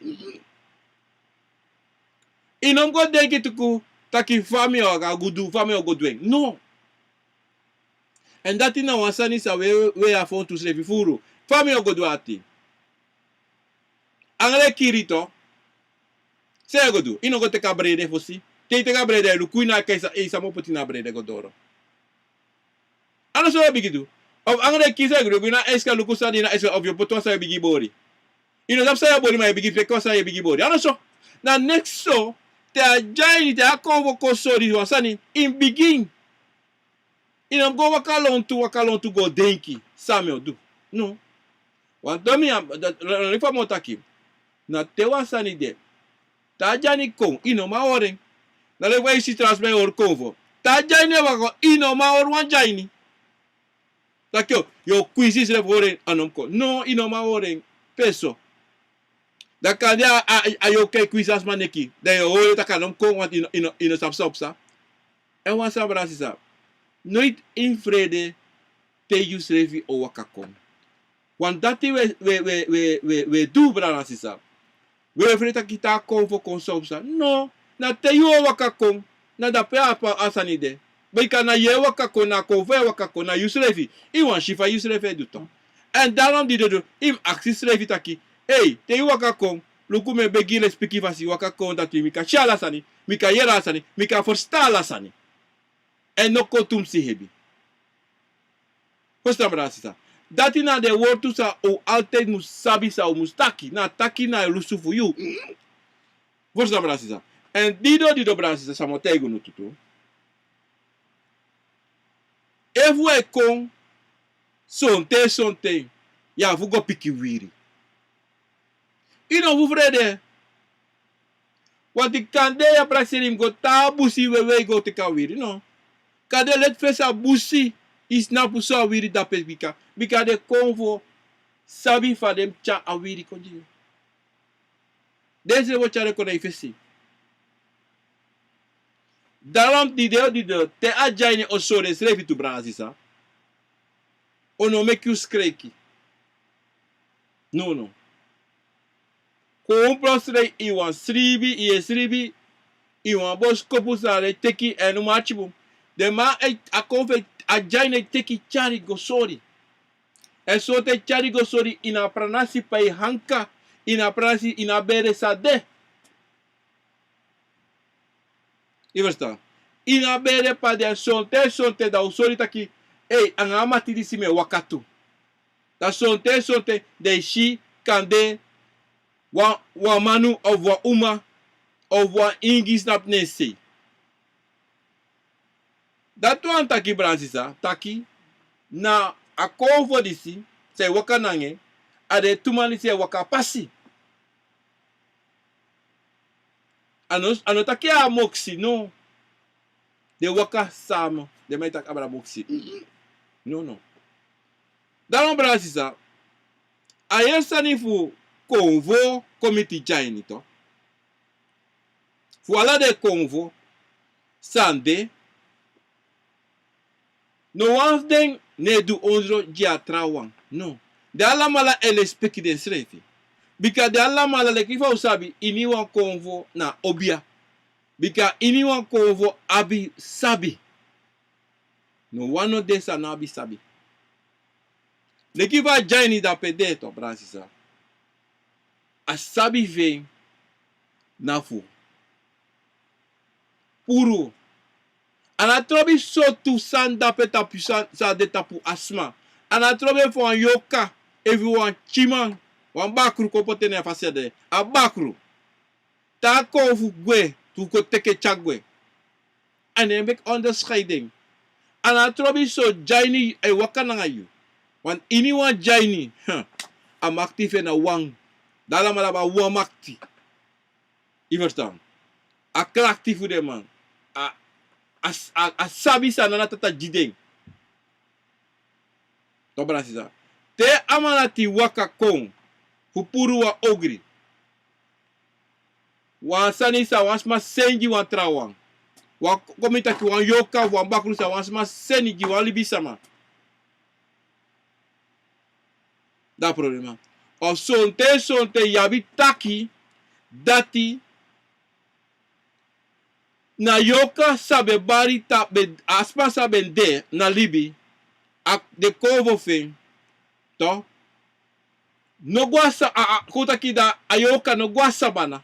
Yu no mus go denki tuku taki fa mi o go du, fa mi o go du en. No. Èn dati na wan sani san wi e, wi e afrontu yusrefi furu. Fa mi o go du dati. Angre e kiri yu. San yu o go du? Yu no go teki a brede fosi? Te yu teki a brede, luku ini a kas, san yu mu poti na a brede go doro. A no so yu o bigin du. Of angre e kiri, san yu o go du? Yu go ini a aiskast, luku san de ini a aiskast, of yu o poti wan san yu e bigin bori. Yu no sabi san yu o bori, ma yu e bigin teki wan san yu e bigin bori. A no so. Na neks so, te a dyaini, te a konfo kon sori yu wan sani, yu mus bigin. Yu no mus go waka lontu, waka lontu go denki san mi o du. No. Wan domi, a, da, da, da, fa mi o taki. Na te wan sani de. Te a dyaini kon, yu no man hori en. Na leki fa yu si tra sma e hori konfo. Te a dyaini e waka kon, yu no man hori wan dyaini. Taki yu o kwinsi yusrefi hori en, a no mus kon. No, yu no man hori en. Pe so. Dan kande a, a, a yoka e kwinsi a sma neki. Dan yu o hori taki a no mus kon, want yu no, yu no, yu no sabi san o psa. Èn wan sani, brada sisa. Noiti yu mus frede te yusrefi o waka kon. Want dati wi e, wi e, wi e, wi e, wi e, wi e du, brada sisa. Wi e frede taki te a konfo kon san o psa. No, na te yu o waka kon, na dape a, a sani de. Bika na yu e waka kon, na konfo e waka kon, na yusrefi. Yu wani si fa yusrefi e du tu. Èn daarom di den du, yu mus aksi yusrefi taki, ei, te yu waka kon, luku mi e begi lespeki fasi, waka kon dati mi kan si ala sani, mi kan yere ala sani, mi kan ferstan ala sani. Èn no kon tumsi hebi. Ferstan, brada sisa. Dati na den wortu san un altijd mus sabi san un mus taki. Na taki na lusu fu yu. Ferstan, brada sisa. Èn dido, dido, brada sisa, san mi o taigi unu tu tu. Efu un e kon, sonten, sonten, yu abi fu go piki wiri. Yu no fu frede. Want kande yu e prakseri, yu mus go tan a busi, wewe, go teki a wiri, no. Kande leti fesi a busi, yu snapu so a wiri dape pika. Bika den konfo sabi fa den mus tyari a wiri kon gi yu. Den srefi o tyari en kon na yu fesi. Daarom dido, dido, te a dyaini o sori ensrefi tu, brada sisa, un no meki un skreki. No, no. Kon un plotseling, yu wani sribi, yu e sribi, yu wani boskopu san den e teki, èn un man ati bun. Den man e, a konfo, a dyaini e teki tyari go sori. Èn sonten tyari go sori ini a pranasi pe yu anka, ini a pranasi, ini a bere san de. Yu ferstan? Ini a bere pe a de, sonten, sonten dan un sori taki, ei, anga a mati disi mi e waka tu. Dan sonten, sonten den e si kande wan, wan manu of wan uma of wan ingi, snapu, na en sei. Dati wani taki, brada sisa, taki na a konfo disi san e waka nanga en, a den tu man disi e waka pasi. A no, a no taki a moksi, no. Den waka sama, den man e taki abra moksi. No, no. Daarom, brada sisa, a heri sani fu konfo kon miti dyaini tu. Fu ala den konfo san de, no wan fu den no e du ondro gi a trawan. No. Den alamala e lespeki densrefi. Bika den alamala, leki fa un sabi, iniwan konfo na obia. Bika iniwan konfo abi sabi. No wan no de san no abi sabi. Leki fa a dyaini dape de tu, brada sisa. A sabi fu en na fu puru. A no trobi sortu sani dape tapu san, san de tapu a sma. A no trobi fu wan yoka, efu wan kiman, wan bakru kon poti en na en fasi, a de a bakru. Te a kon fu gwe, fu kon teki tyari gwe. A no e meki onderscheiding. A no trobi sortu dyaini e waka nanga yu. Want iniwan dyaini, hm, a makti fu en na wan. Den alamala abi a wan makti. Yu ferstan? A krakti fu den man. A, a, a, a sabi san Nana Tata gi den. Tu, brada sisa. Te a man dati waka kon fu puru wan ogri. Wan sani san wan sma seni gi wan trawan. Wan, kon mi taki, wan yoka fu wan bakru san wan sma seni gi wan libisama. Dan problema. Of sonten, sonten yu abi taki dati na yoka san ben bari, san ben, a sma san ben de na libi, a, den konfo fu en, tu, no go a sa, a, a, kon taki, dan a yoka no go a sabana.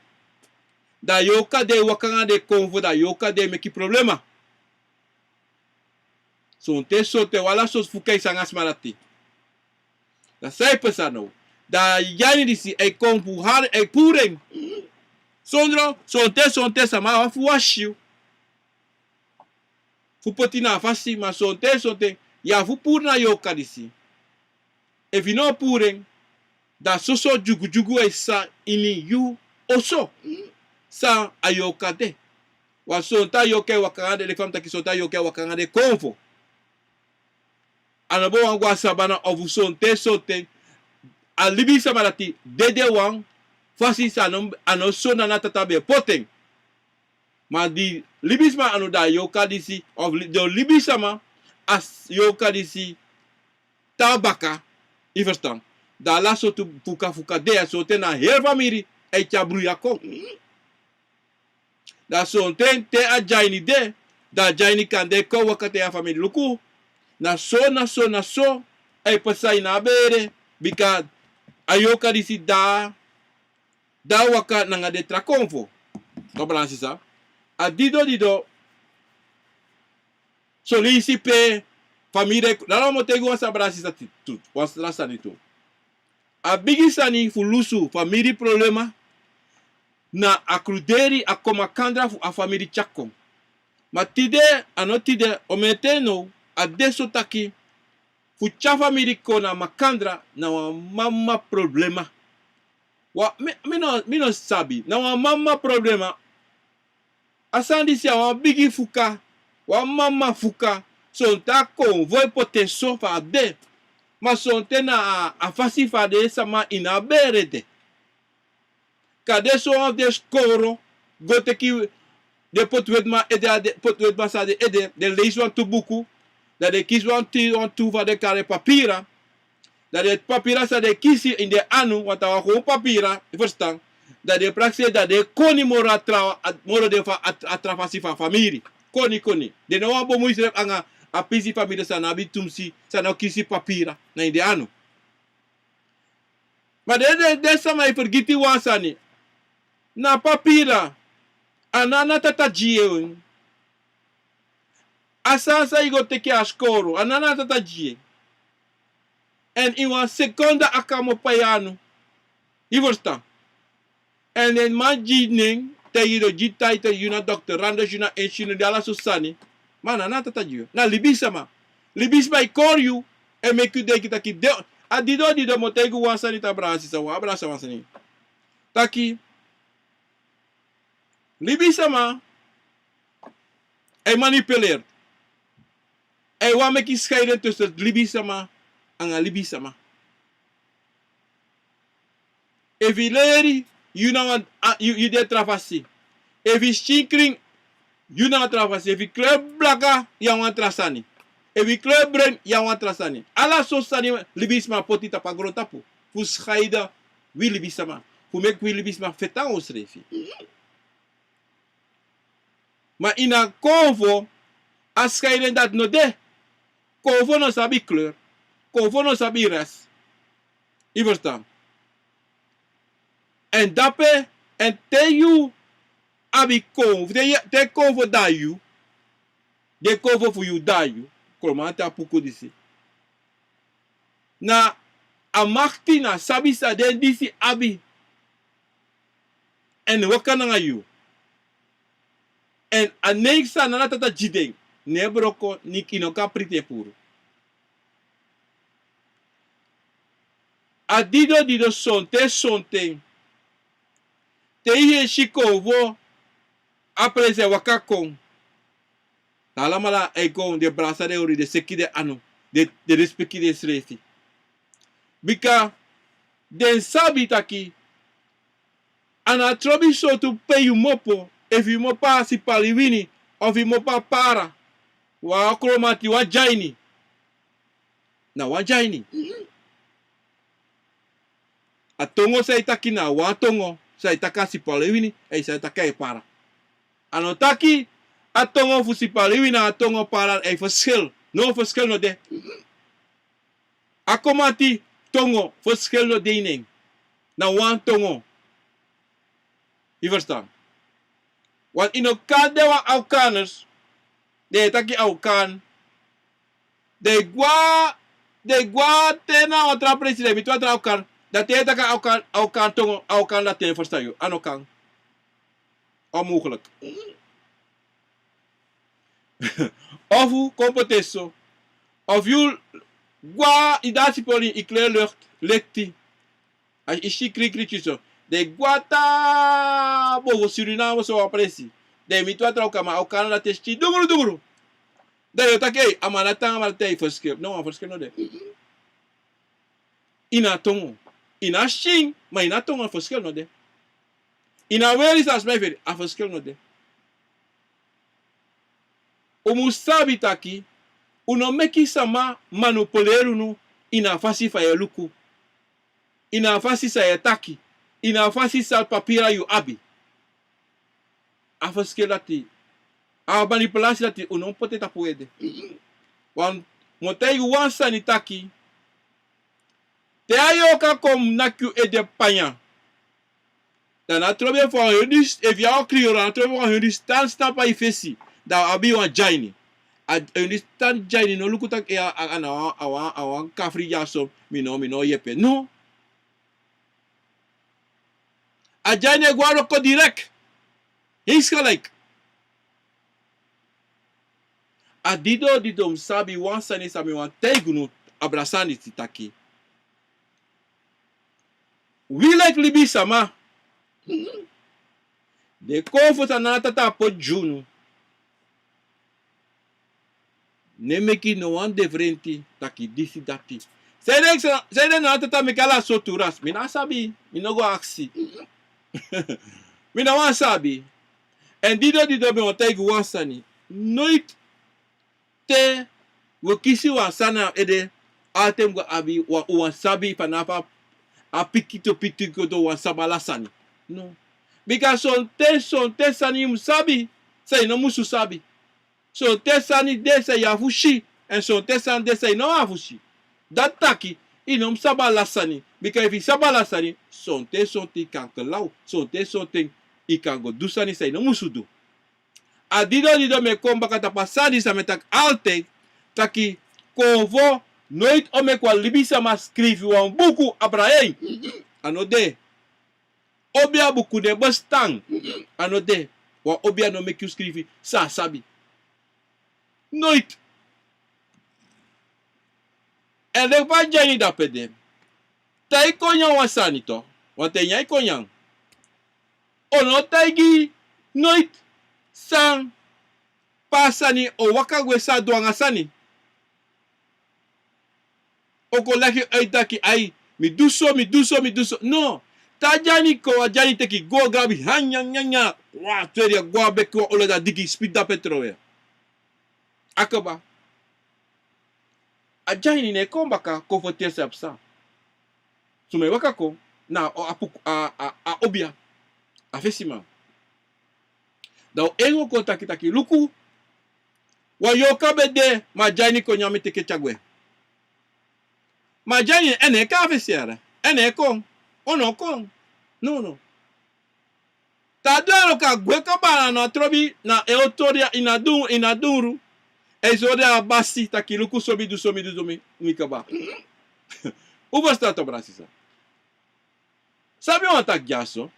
Dan a yoka de waka nanga den konfo, dan a yoka de meki problema. Sonten, sonten wan ala sortu fuka e sanga sma dati. Dan san e pasa now? Dan a dyaini disi e kon fu hari, e puru en. Sondro, sonten, sonten sama abi fu wasi yu. Fu poti na a fasi, ma sonten, sonten yu abi fu puru na yorka disi. Efu yu no puru en, da soso dyugudyugu e sisa ini yu oso. San a yorka de. Wan sonten a yorka e waka anga den, leki fa mi taki, sonten a yorka e waka anga den konfo. A no bo wani go a sabana ofu sonten, sonten. A libisama dati dede wan fasi san a no, a no so na a tata ben poti en. Ma di libisma anu, da a yorka disi, of li-, den libisma, a s-, yorka disi tan baka, yu ferstan. Da ala sortu fuka fuka de, a sonten na heri famiri e tyari bruya kon. Da sonten te a dyaini de, da a dyaini kande kon waka taigi a famiri: luku, na so, na so, na so a e pasa ini a bere, bika a yorka disi da da a waka nanga den tra konfo. No, brada sisa. A dido dido, son leisi pe famiri e kon, dati mi o taigi wan sani, brada sisa, tu, wan tra sani tu. A bigi sani fu lusu famiri problema na a kruderi, a kon makandra fu a famiri tyari kon. Ma tide, a no tide, omen ten now, a de so taki fu tyari famiri kon na makandra na wan mama problema. Wa, mi, mi no, mi no sabi. Na wan mama problema. A sani disi a wan bigi fuka, wan mama fuka. Sonten a konfo e poti en so fa a de. Ma sonten na a, a fasi fa den sama ini a bere de. Kande so wan fu den skoro go teki den potuwetiman ede, a den potuwetiman san de ede, den leisi wantu buku, da den kisi wantu, wantu fa den kari papira, da den papira san den kisi ini den anu, want a wan gewoon papira, yu ferstan, da den prakseri, da den koni moro a tra, a, moro de fu a, a tra fasi fu a famiri. Koni, koni. Den no wani bemoei srefi anga a pisi famiri san no abi tumsi, san no kisi papira na ini den anu. Ma den, den, den sama e fergiti wan sani. Na papira, a no a tata gi yu en. A sani san yu go teki a skoro, a no a tata gi yu en. Èn ini wan sekonde a kan opo yu anu. Yu ferstan. Èn den man gi nen, te yu don gi title, yu na dokter Randers, yu na engineer, den ala sortu sani. Ma a no a tata gi yu. Na libisma. Libisma e kori yu, e meki yu denki taki den, a dido dido mi o taigi wan sani, ta brada sisa, wan brada sisa, wan sani. Taki, libisma e manipuleri. A e wani meki scheiding tussen libisma anga libisma. Efu yu leri, yu na wan, a, yu, yu de tra fasi. Efu yu skin krin, yu na wan tra fasi. Efu yu kleur blaka, yu na wan tra sani. Efu yu kleur bren, yu na wan tra sani. Ala sortu sani libisma poti tapu a grontapu. Fu scheiden wi libisma. Fu meki wi libisma feti nanga unsrefi. Ma ini a konfo, a scheiding dati no de. Konfo no sabi kleur. Konfo no sabi ras. Yu ferstan. Èn dape, èn te yu abi konfo, te yu, te konfo de na yu, den konfo fu yu de na yu, kromanti a puku disi. Na a makti, na a sabi san den disi abi. Èn waka nanga yu. Èn a nen san a no a tata gi den, ne broko, niki no kan priti en puru. A dido dido sonten sonten. Te yu e si konfo, a presi e waka kon. Na alamala e kon, den brasa den ori, den seki den anu, den, den respeki densrefi. Bika den sabi taki, a no trobi sortu pe yu mu opo, efu yu mu opo a Sipaliwini, of yu mu opo a Para, wan kromanti, wan dyaini. Na wan dyaini. A tongo san yu taki na wan tongo, san yu taki a Sipaliwini, èn san yu taki a Para. A no taki a tongo fu Sipaliwini, a tongo Para, a e ferskel. No, ferskel no de. A kromanti tongo, ferskel no de ini en. Na wan tongo. Yu ferstan. Want yu no kan de wan Aukaners, den e taki Aukan. Den e gwe, den e gwe te na wan tra presi, den e miti wan tra Aukan. Dan te yu e taki Aukan, Aukan tongo, Aukan, dan den e ferstan yu. A no kan. Onmogelijk. Of kon poti en so. Of yu gwa, yu dati poli, yu klei lekti. A yu si krikri tyiso. Den gwa ta boven Suriname so wan presi. Den miti wan tra uka, ma a uka na dati e si dungru dungru. Dan yu o taki, ei, a man na tan, a man na tan, yu ferskil. No, a ferskil no de. Yu na tongo. Yu na skin, ma yu na tongo, a ferskil no de. Yu na weri san sma e firi, a ferskil no de. Un mus sabi taki, un no meki sama manipuleri unu ini a fasi fa yu e luku. Ini a fasi san yu e taki. Ini a fasi san papira yu abi. A ferskil dati. A manipulasi dati un no mus poti en tapu un ede. Wan, mi o taigi wan sani taki. Te a yorka kon naki yu ede panya. Dan na trobi fu a heri, efu yu a kriyoro, na trobi fu a heri stan stan pe a yu fesi. Dan a abi wan dyaini. A heri stan dyaini no luku taki a, a, a na wan, a wan, a wan kafri dyaso, mi no, mi no yepi en. No. A dyaini e go a wroko direct. Insgelijk. A didon didon, mi sabi wan sani san mi wani taigi unu, abra sani disi taki. Wi leki libisama. Den konfo san Nana Tata poti gi unu. No e meki no wan diferenti taki disi dati. Sanede, sanede Nana Tata meki ala sortu ras? Mi no sabi, mi no go aksi. Mi no wani sabi. Èn didon didon, mi wani taigi wan sani. Noiti te wi o kisi wan sani na ede, ala ten mus go abi wan, wan sabi, fa na fa a piki tu piki tu, wan sabi ala sani. No. Bika sonten, sonten sani yu mus sabi san yu no musu sabi. Sonten sani de san yu abi fu si, èn sonten sani de san yu no abi fu si. Dati taki, yu no mus sabi ala sani, bika efu yu sabi ala sani, sonten sonten yu kan kelaw, sonten sonten yu kan go du sani san yu no musu du. A didon didon, mi e kon baka tapu a sani san mi e taki altijd, taki konfo noiti o meki wan libisama skrifi wan buku abra en. A no de. Obia buku no e bestan. A no de. Wan obia no meki yu skrifi san a sabi. Noiti. Èn leki fa a dyaini dape de. Te yu kon nyan wan sani tu, wanten nyan yu kon nyan. O no taigi noiti san pe a sani o waka gwe, san a du anga sani. O kon leki yu e taki, ai, mi du so, mi du so, mi du so. No. Te a dyaini kon, a dyaini teki go go abi han nyan nyan nyan. Wan tweri a go a beki wan olo, dan a digi, spiti dape trowe. A kaba. A dyaini no e kon baka kon ferteri san psa. Suma e waka kon? Na a, a, a, a obia. A fesiman. Dan un en o kon taki taki luku. Wan yorka ben de, ma a dyaini kon nyan, mi teki en tyari gwe. Ma a dyaini, en no e kon a fesi yara. En no e kon. O no kon. No, no. Te a du a yorka gwe kaba, na trobi, na en o tori en ini a dungru, ini a dungru. Èn sori a basi taki luku so mi du, so mi du, so mi, mi kaba. Un ferstan, abra sisa. San mi wani taki dyaso.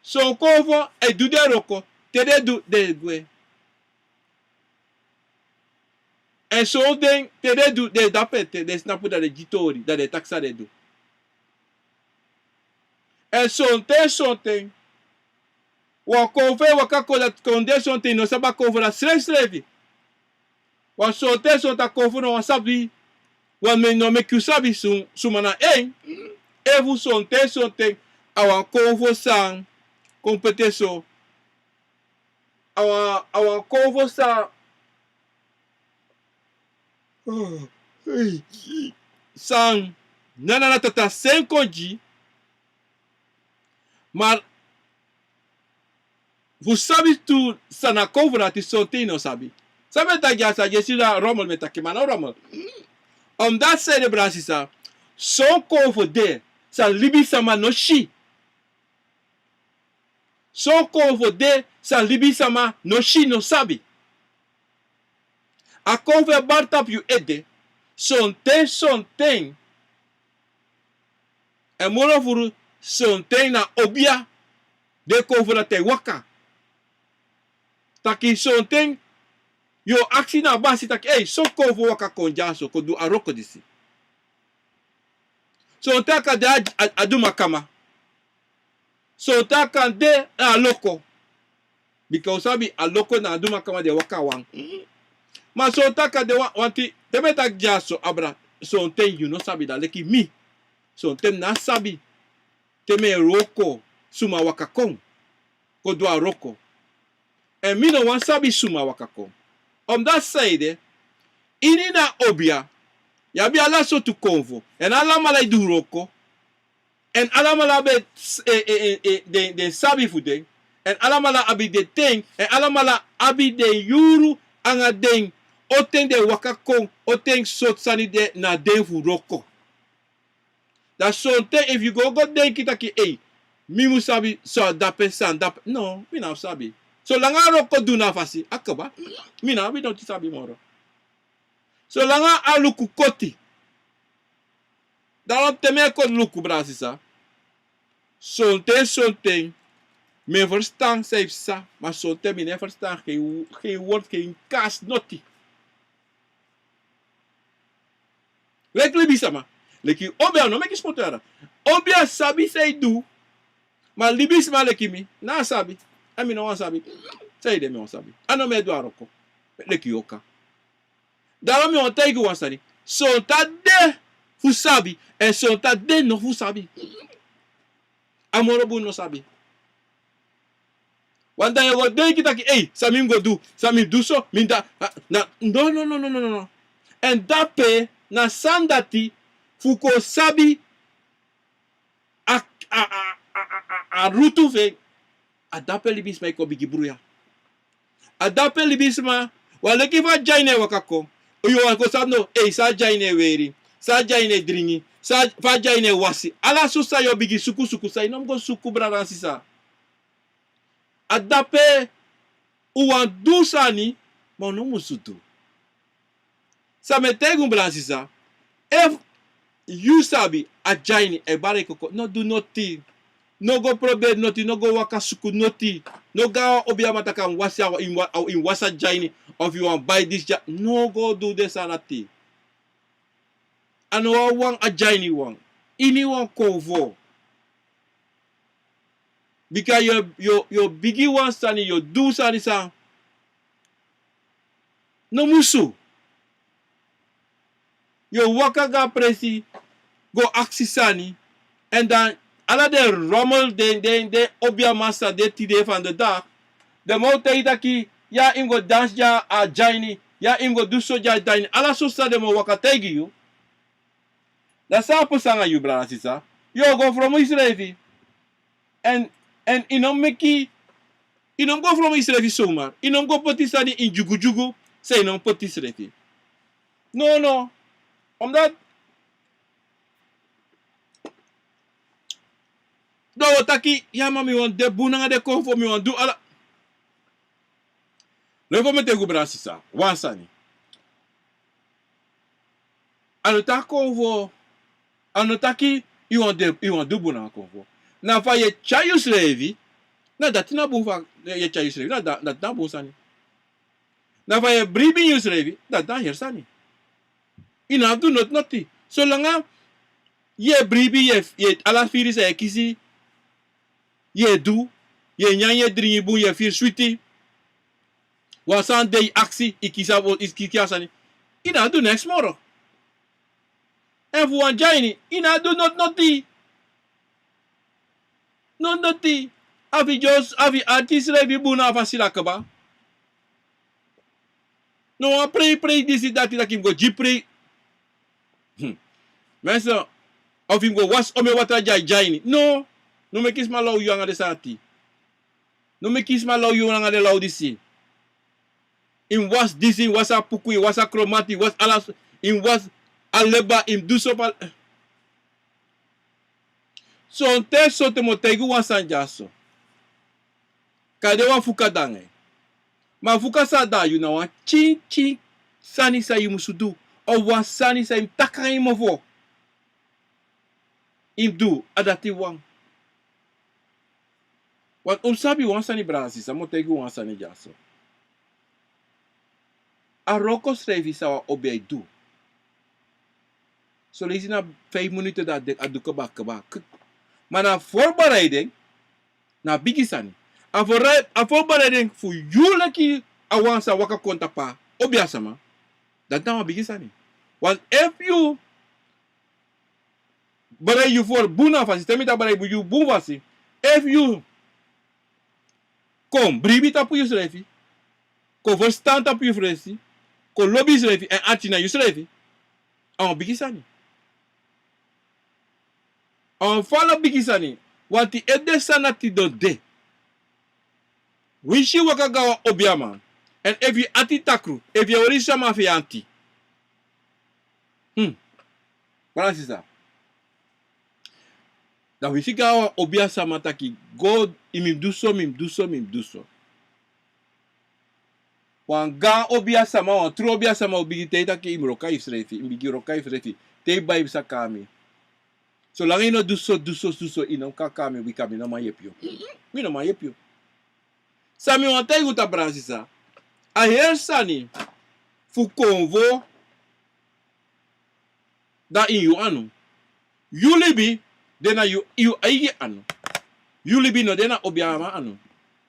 Son konfo e du den wroko, te den du den e gwe. Èn sonten te den du den e dape, te den snapu, dan den gi tori, dan den taki san den du. Èn sonten sonten wan konfo e waka kon, dati kon de sonten yu no sabi a konfo dati srefsrefi. Wan sonten sonten a konfo no wani sabi, wan, mi no meki yu sabi suma na en. Efu sonten sonten a wan konfo san kon poti en so. A wan, a wan konfo san, san Nana Tata seni kon gi. Ma fu sabi tu san na konfo dati, sonten yu no sabi. San mi e taki dyaso, a dyesi na rommel mi e taki, ma no rommel. Omdat sanede, brada, sisa, son konfo de san libisama no si. Son konfo de san libisama no si, no sabi. A konfo e bari tapu yu ede. Sonten sonten. Èn moro furu, sonten na obia den konfo dati e waka. Taki sonten yu o aksi na a basi taki, ei, so kon fu waka kon dyaso, kon du a wroko disi. Sonten a kan de a, a, a dumakama. Sonten a kan de na a loko. Bika un sabi a loko na a dumakama den waka wan. Ma sonten a kan de wan, wanti, te mi e taki dyaso abra, sonten yu no sabi, da leki mi. Sonten mi no sabi. Te mi e wroko, suma waka kon. Kon du a wroko. Èn mi no wani sabi suma waka kon. Omdati san ede, ini a obiya, yu abi ala sortu konfo. Èn alamala e du wroko. Èn alamala abi, e, e, e, e, den, den sabi fu den. Èn alamala abi den ten. Èn alamala abi den yuru anga den. O ten den waka kon, o ten sortu sani de na den fu wroko. Da sonten efu yu go go denki taki, ei, mi mu sabi san dape, san dape. No, mi no abi sabi. Solanga a wroko du na a fasi, a kaba. Mi no abi noti sabi moro. Solanga a luku koti. Da wan te mi e kon luku, brada sisa. Sonten, sonten. Mi e ferstan san yu psa, ma sonten mi no e ferstan. Geen, geen word, geen kaas, noti. Leki libisma. Leki obiya no meki smoto yara. Obiya sabi san yu du. Ma libisma leki mi, no sabi. Èn mi no wani sabi. San ede mi wani sabi. A no mi e du a wroko. Leki yu oka. Daarom mi wani taigi wan sani. Sonten a de fu sabi. Èn sonten a de no fu sabi. A moro bun no sabi. Wan dei yu o go denki taki, ei, san mi mu go du, san mi du so, mi da, a, na, no, no, no. Èn dape, na sani dati, fu kon sabi, a, a, a rutu fu en, a dape libisma e kon bigin bruya. A dape libisma, wan leki fa a dyaini e waka kon, yu o wani kon sabi no, ei, san a dyaini e weri, san a dyaini e dringi, san, fa a dyaini e wasi. Ala so san yu o bigin suku, suku, san yu no mu go suku, brada sisa. A dape un wani du sani, ma un no musu du. San mi e taigi un, brada sisa, efu yu sabi a dyaini e bari koko, no du noti. No go proberi noti, no go waka suku noti. No go a wan obiya man taki a mu wasi a, a, a, a mu wasi a dyaini, of yu wani bai disi dya-, no go du den sani dati. A no wawan a dyaini wan. Iniwan konfo. Bika yu, yu, yu o bigin wan sani, yu o du sani san no musu. Yu o waka go a presi, go aksi sani. Èn dan ala den rommel, den, den, den obiya man san de tide vandaag. Den man o taigi taki, ya, yu mu go dansi gi a dyaini, ya, yu mu go du so gi a dyaini. Ala so san den man o waka taigi yu. Da san a pasa nanga yu, brada sisa? Yu o go fromu yusrefi. Èn, èn yu no meki, yu no mu go fromu yusrefi somar. Yu no mu go poti sani ini dyugudyugu, san yu no mu poti yusrefi. No, no. Omdat, dan wi o taki, ya, ma mi wani de bun nanga den konfo, mi wani du ala. Leki fa mi e taigi un, brada sisa, wan sani. A no taki konfo, a no taki yu wani de, yu wani du bun nanga konfo. Na fa yu e tyari yusrefi, na dati na bun fa, yu e tyari yusrefi, na da-, dati na bun sani. Na fa yu e bribi yusrefi, dati na heri sani. Yu no abi du noti noti. Solanga yu e bribi, yu e, yu e ala firi san yu e kisi, yu e du, yu e nyan, yu e dringi bun, yu e firi switi. Wan sani de yu aksi, yu kisi a, yu kisi a sani. Yu no abi du neks moro. Èn fu wan dyaini, yu no abi du noti noti. Noti noti. A fu yu dyoso, a fu yu arti yusrefi bun na a fasi, kaba. No wan prei, prei disi dati, taki mi go gi prei. Hmm. Mensen, of yu mu go wasi omeni watra gi a dyaini. No. No meki sma law yu nanga den sani dati. No meki sma law yu nanga den law disi. Yu mu wasi disi, yu mu wasi a puku, yu mu wasi a kromati, yu mu wasi ala, yu mu wasi a leba, yu mu du so fa. Sonten, sonten mi o taigi un wan sani dyaso. Kande wan fuka de nanga yu. Ma fuka san de nanga yu na wan tyin tyin sani san yu musu du. Of wan sani san yu mu taki nanga yu mofo. Yu mu du, a dati wan. Want un mu sabi wan sani, brada sisa, mi o taigi un wan sani dyaso. A wroko srefi san wan obia e du. Soleisi na feifi minute dan a du kaba kaba. Ma na a voorbereiding na a bigi sani. A voorbereiding fu yu leki a wan san waka kon tapu a obia sama, dati na wan bigi sani. Want efu yu bereid yu fu bun na fasi, te mi taki bereid yu bun fasi, efu yu kon bribi tapu yusrefi, kon ferstan tapu yusrefi, kon lobi yusrefi èn arki na yusrefi, a wan bigi sani. A wan fala bigi sani. Wanti efu den sani dati no de, winsi yu waka go na wan obiaman, èn efu yu ati takru, efu yu e hori sama fu yu anti, hmm, brada sisa, dan winsi go na wan obiasama taki, go, yu mus du so, mi mus du so, mi mus du so. Wan gaan obiasama, wan tru obiasama o bigin taigi taki yu mus wroko na yusrefi, yu mus bigin wroko na yusrefi. Te yu bai yu sa kon na mi. Solanga yu no du so, du so, du so, yu no kan kon na mi, bika mi no man yepi yu. Mi no man yepi yu. San mi wani taigi unu, brada sisa, a heri sani fu konfo, dan ini yu anu. Yu libi de na yu, yu eigi anu. Yu libi no de na obiaman anu.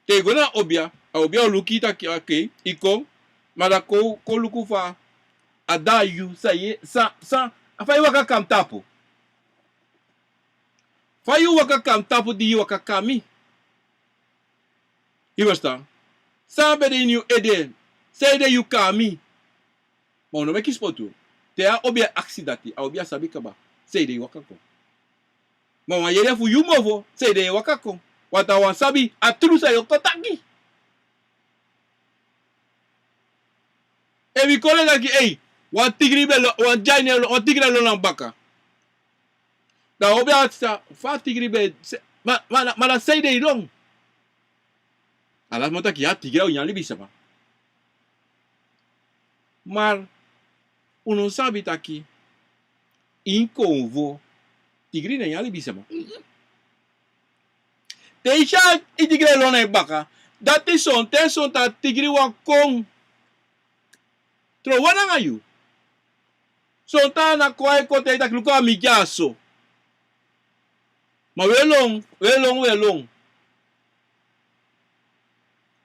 Te yu go na obia, a obia o luku yu taki, okei, yu kon, ma dan kon, kon luku fa a de na yu, san yu, san, san, fa yu waka kon na mi tapu. Fa yu waka kon na mi tapu di yu waka kon na mi. Yu ferstan? San ben de ini yu ede, sanede yu kon na mi. Ma un no meki spotu. Te a obia e aksi dati, a obia sabi kaba sanede yu waka kon. Ma wan yere fu yu mofo, sanede yu waka kon. Want a wani sabi a tru san yu o kon taki. Efu yu kon taki, ei, wan tigri ben lon, wan dyaini e lon, wan tigri e lon na mi baka. Dan a obia aksi fa a tigri ben, ma, ma, ma na sanede yu lon. Ala sma o taki, ya, tigri a o nyan libisama. Ma un no sabi taki ini konfo, tigri no e nyan libisama. Te yu si a tigri e lon na yu baka, dati sonten, sonten a tigri wani kon trowe nanga yu. Sonten a na kon, a e kon taigi yu taki, luku a mi dyaso. Ma wi e lon, wi e lon, wi e lon.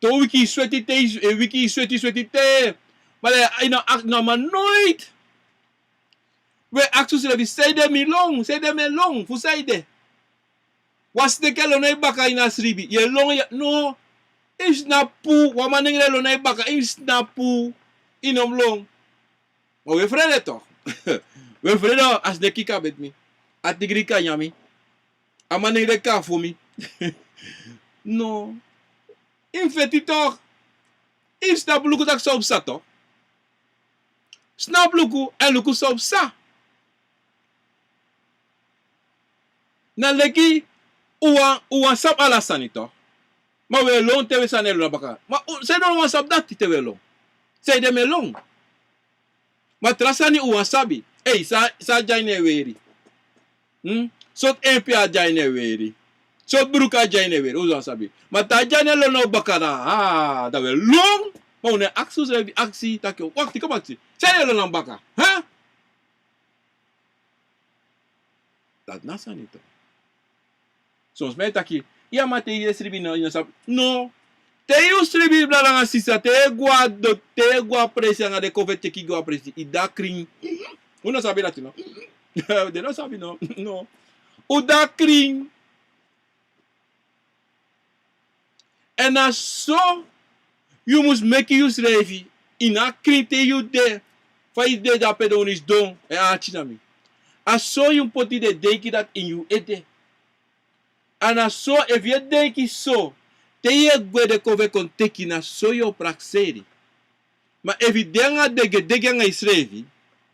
Te un wiki sweti te, e wiki sweti, sweti te. Ma dan yu no, a no man noiti. Wi e aksi unsrefi, sanede mi lon, sanede mi e lon, fu sanede. Wan sneki e lon na yu baka ini a sribi, yu e lon, yu e, no. Yu mus snapu, wan manengre e lon na yu baka, yu mus snapu, yu no mus lon. Ma wi e frede toch. Wi e frede, a sneki kan beti mi. A tigri kan nyan mi. A manengre kan fon mi. No. Yu mus feti toch. Yu mus snapu luku taki san o psa toch. Snapu luku, èn luku san o psa. Na leki un wani, un wani sabi ala sani toch. Ma wi e lon te wi sani e lon na baka. Ma un, sanede un no wani sabi dati te wi e lon. Sanede mi e lon. Ma tra sani un wani sabi. Ei, san, san a dyaini e weri. Hmm? Sortu empi a dyaini e weri. Sortu bruku a dyaini e weri. Un wani sabi. Ma te a dyaini e lon na un baka, dan, ah, dan wi e lon. Ma un no e aksi unsrefi aksi taki, wakti, kon aksi. San yu e lon na mi baka? Hè? Dati na sani toch. Son sma e taki, ya, ma te yu e sribi no, yu no sabi. No. Te yu sribi, brada nanga sisa, te yu e go na do, te yu e go na presi nanga den kon fu e teki go na presi, yu de na krin. Un no sabi dati no? Den no sabi no. No. Un de na krin. Èn na so yu mus meki yusrefi, ini a krin te yu de, fa yu de dape, dan unu sidon, èn arki na mi. A so yu mus poti den denki dati ini yu ede. A na so, efu yu e denki so, te yu e gwe, den kon fu e kon teki, na so yu o prakseri. Ma efu yu de nanga degedege nanga yusrefi,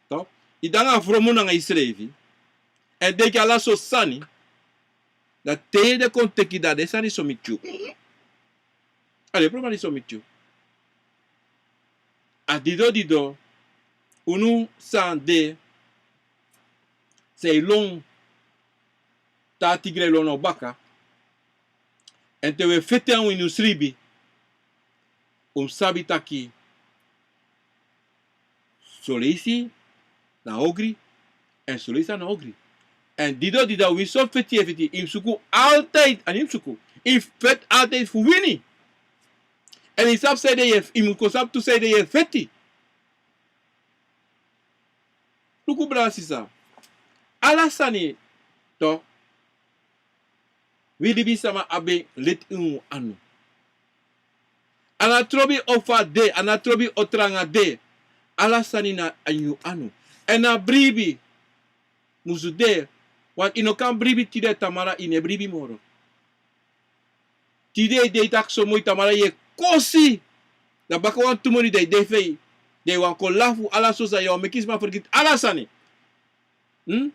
toch, yu de nanga fromu nanga yusrefi, èn denki ala sortu sani, dan te den kon teki, dan den sani so miti yu. A den problema di so miti yu. A dido dido, unu san de, san e lon, te a tigri e lon na un baka. Èn te wi e feti nanga wi ini un sribi, un mus sabi taki, Son leisi na ogri, èn son leisi a no ogri. Èn dido dido, winsi so feti yu e feti, yu mus suku altijd, a no yu mus suku, yu mus feti altijd fu wini. Èn yu sabi sanede yu e, yu mus kon sabi tu sanede yu e feti. Luku brada sisa, ala sani tu, wi libisama abi en leti ini un anu. A no trobi o fa de, a no trobi o tranga de. Ala sani na ini un anu. Èn a bribi musu de, want yu no kan bribi tide, tamara yu no e bribi moro. Tide yu dei taki somoi, tamara yu e kosi. Dan baka wantu moni dan yu de fei. Dan yu wani kon lafu, ala so sani, yu wani meki sma fergiti ala sani. Hmm?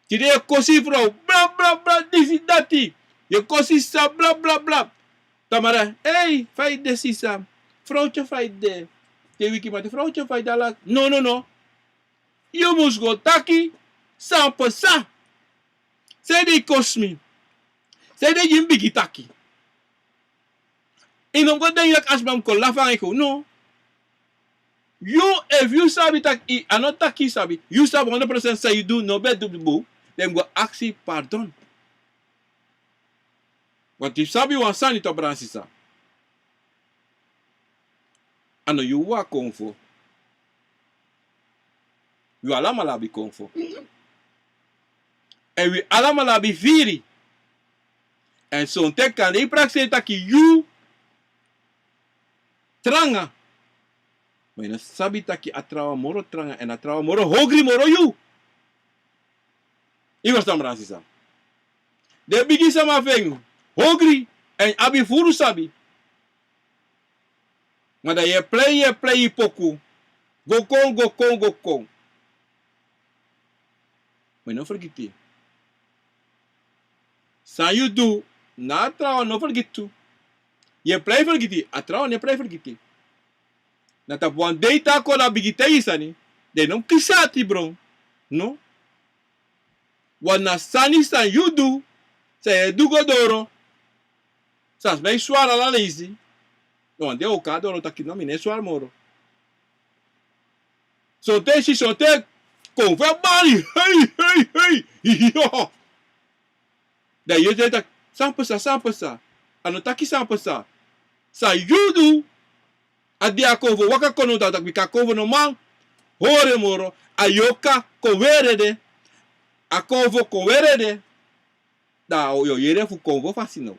Tide yu e kosi frow, bla bla bla, disi dati. Yu e kosi sisa, bla bla bla. Tamara, ei, fa yu de sisa? Frowtye, fa yu de? Te wiki mati, frowtye, fa yu de? Ala, no, no, no. Yu mus go taki san pasa. Sanede yu kosi mi? Sanede yu gi mi bigi taki? Yu no go denki taki a sma mus kon lafu nanga yu, no. Yu, efu yu sabi taki, a no taki yu sabi, yu sabi hondro procent san yu du no ben du bun, dan yu mus go aksi pardon. Want yu sabi wan sani tu, brada sisa. A no yu wawan konfo. Wi alamala abi konfo. Èn wi alamala abi firi. Èn sonten kande yu prakseri taki yu tranga. Ma yu no sabi taki a trawan moro tranga, èn a trawan moro hogri moro yu. Yu ferstan, brada sisa? Den bigi sama fu en hogri èn abi furu sabi. Ma dan yu e plei, yu e plei yu poku. Go kon, go kon, go kon. Ma yu no fergiti. San yu du, na a trawan no fergiti tu. Yu e plei fergiti, a trawan no e plei fergiti. Na tapu wan dei te a kon, a bigin taigi sani, dan yu no mus kisi ati bron. No. Want na sani san yu du, san yu e du go doro. San sma e swari ala leisi. Dan wan dei a o kon doro taki no, mi no e swari moro. Sonten, si sonten, konfo e bari. Hei, hei, hei. Yo. Dan yu e taki, san pasa, san pasa? A no taki san pasa. San yu du, a di a konfo waka kon now, dan a taki bika a konfo no man hori en moro. A yoka kon weri ede. A konfo kon weri ede. Dan yu o yere fu konfo fasi now.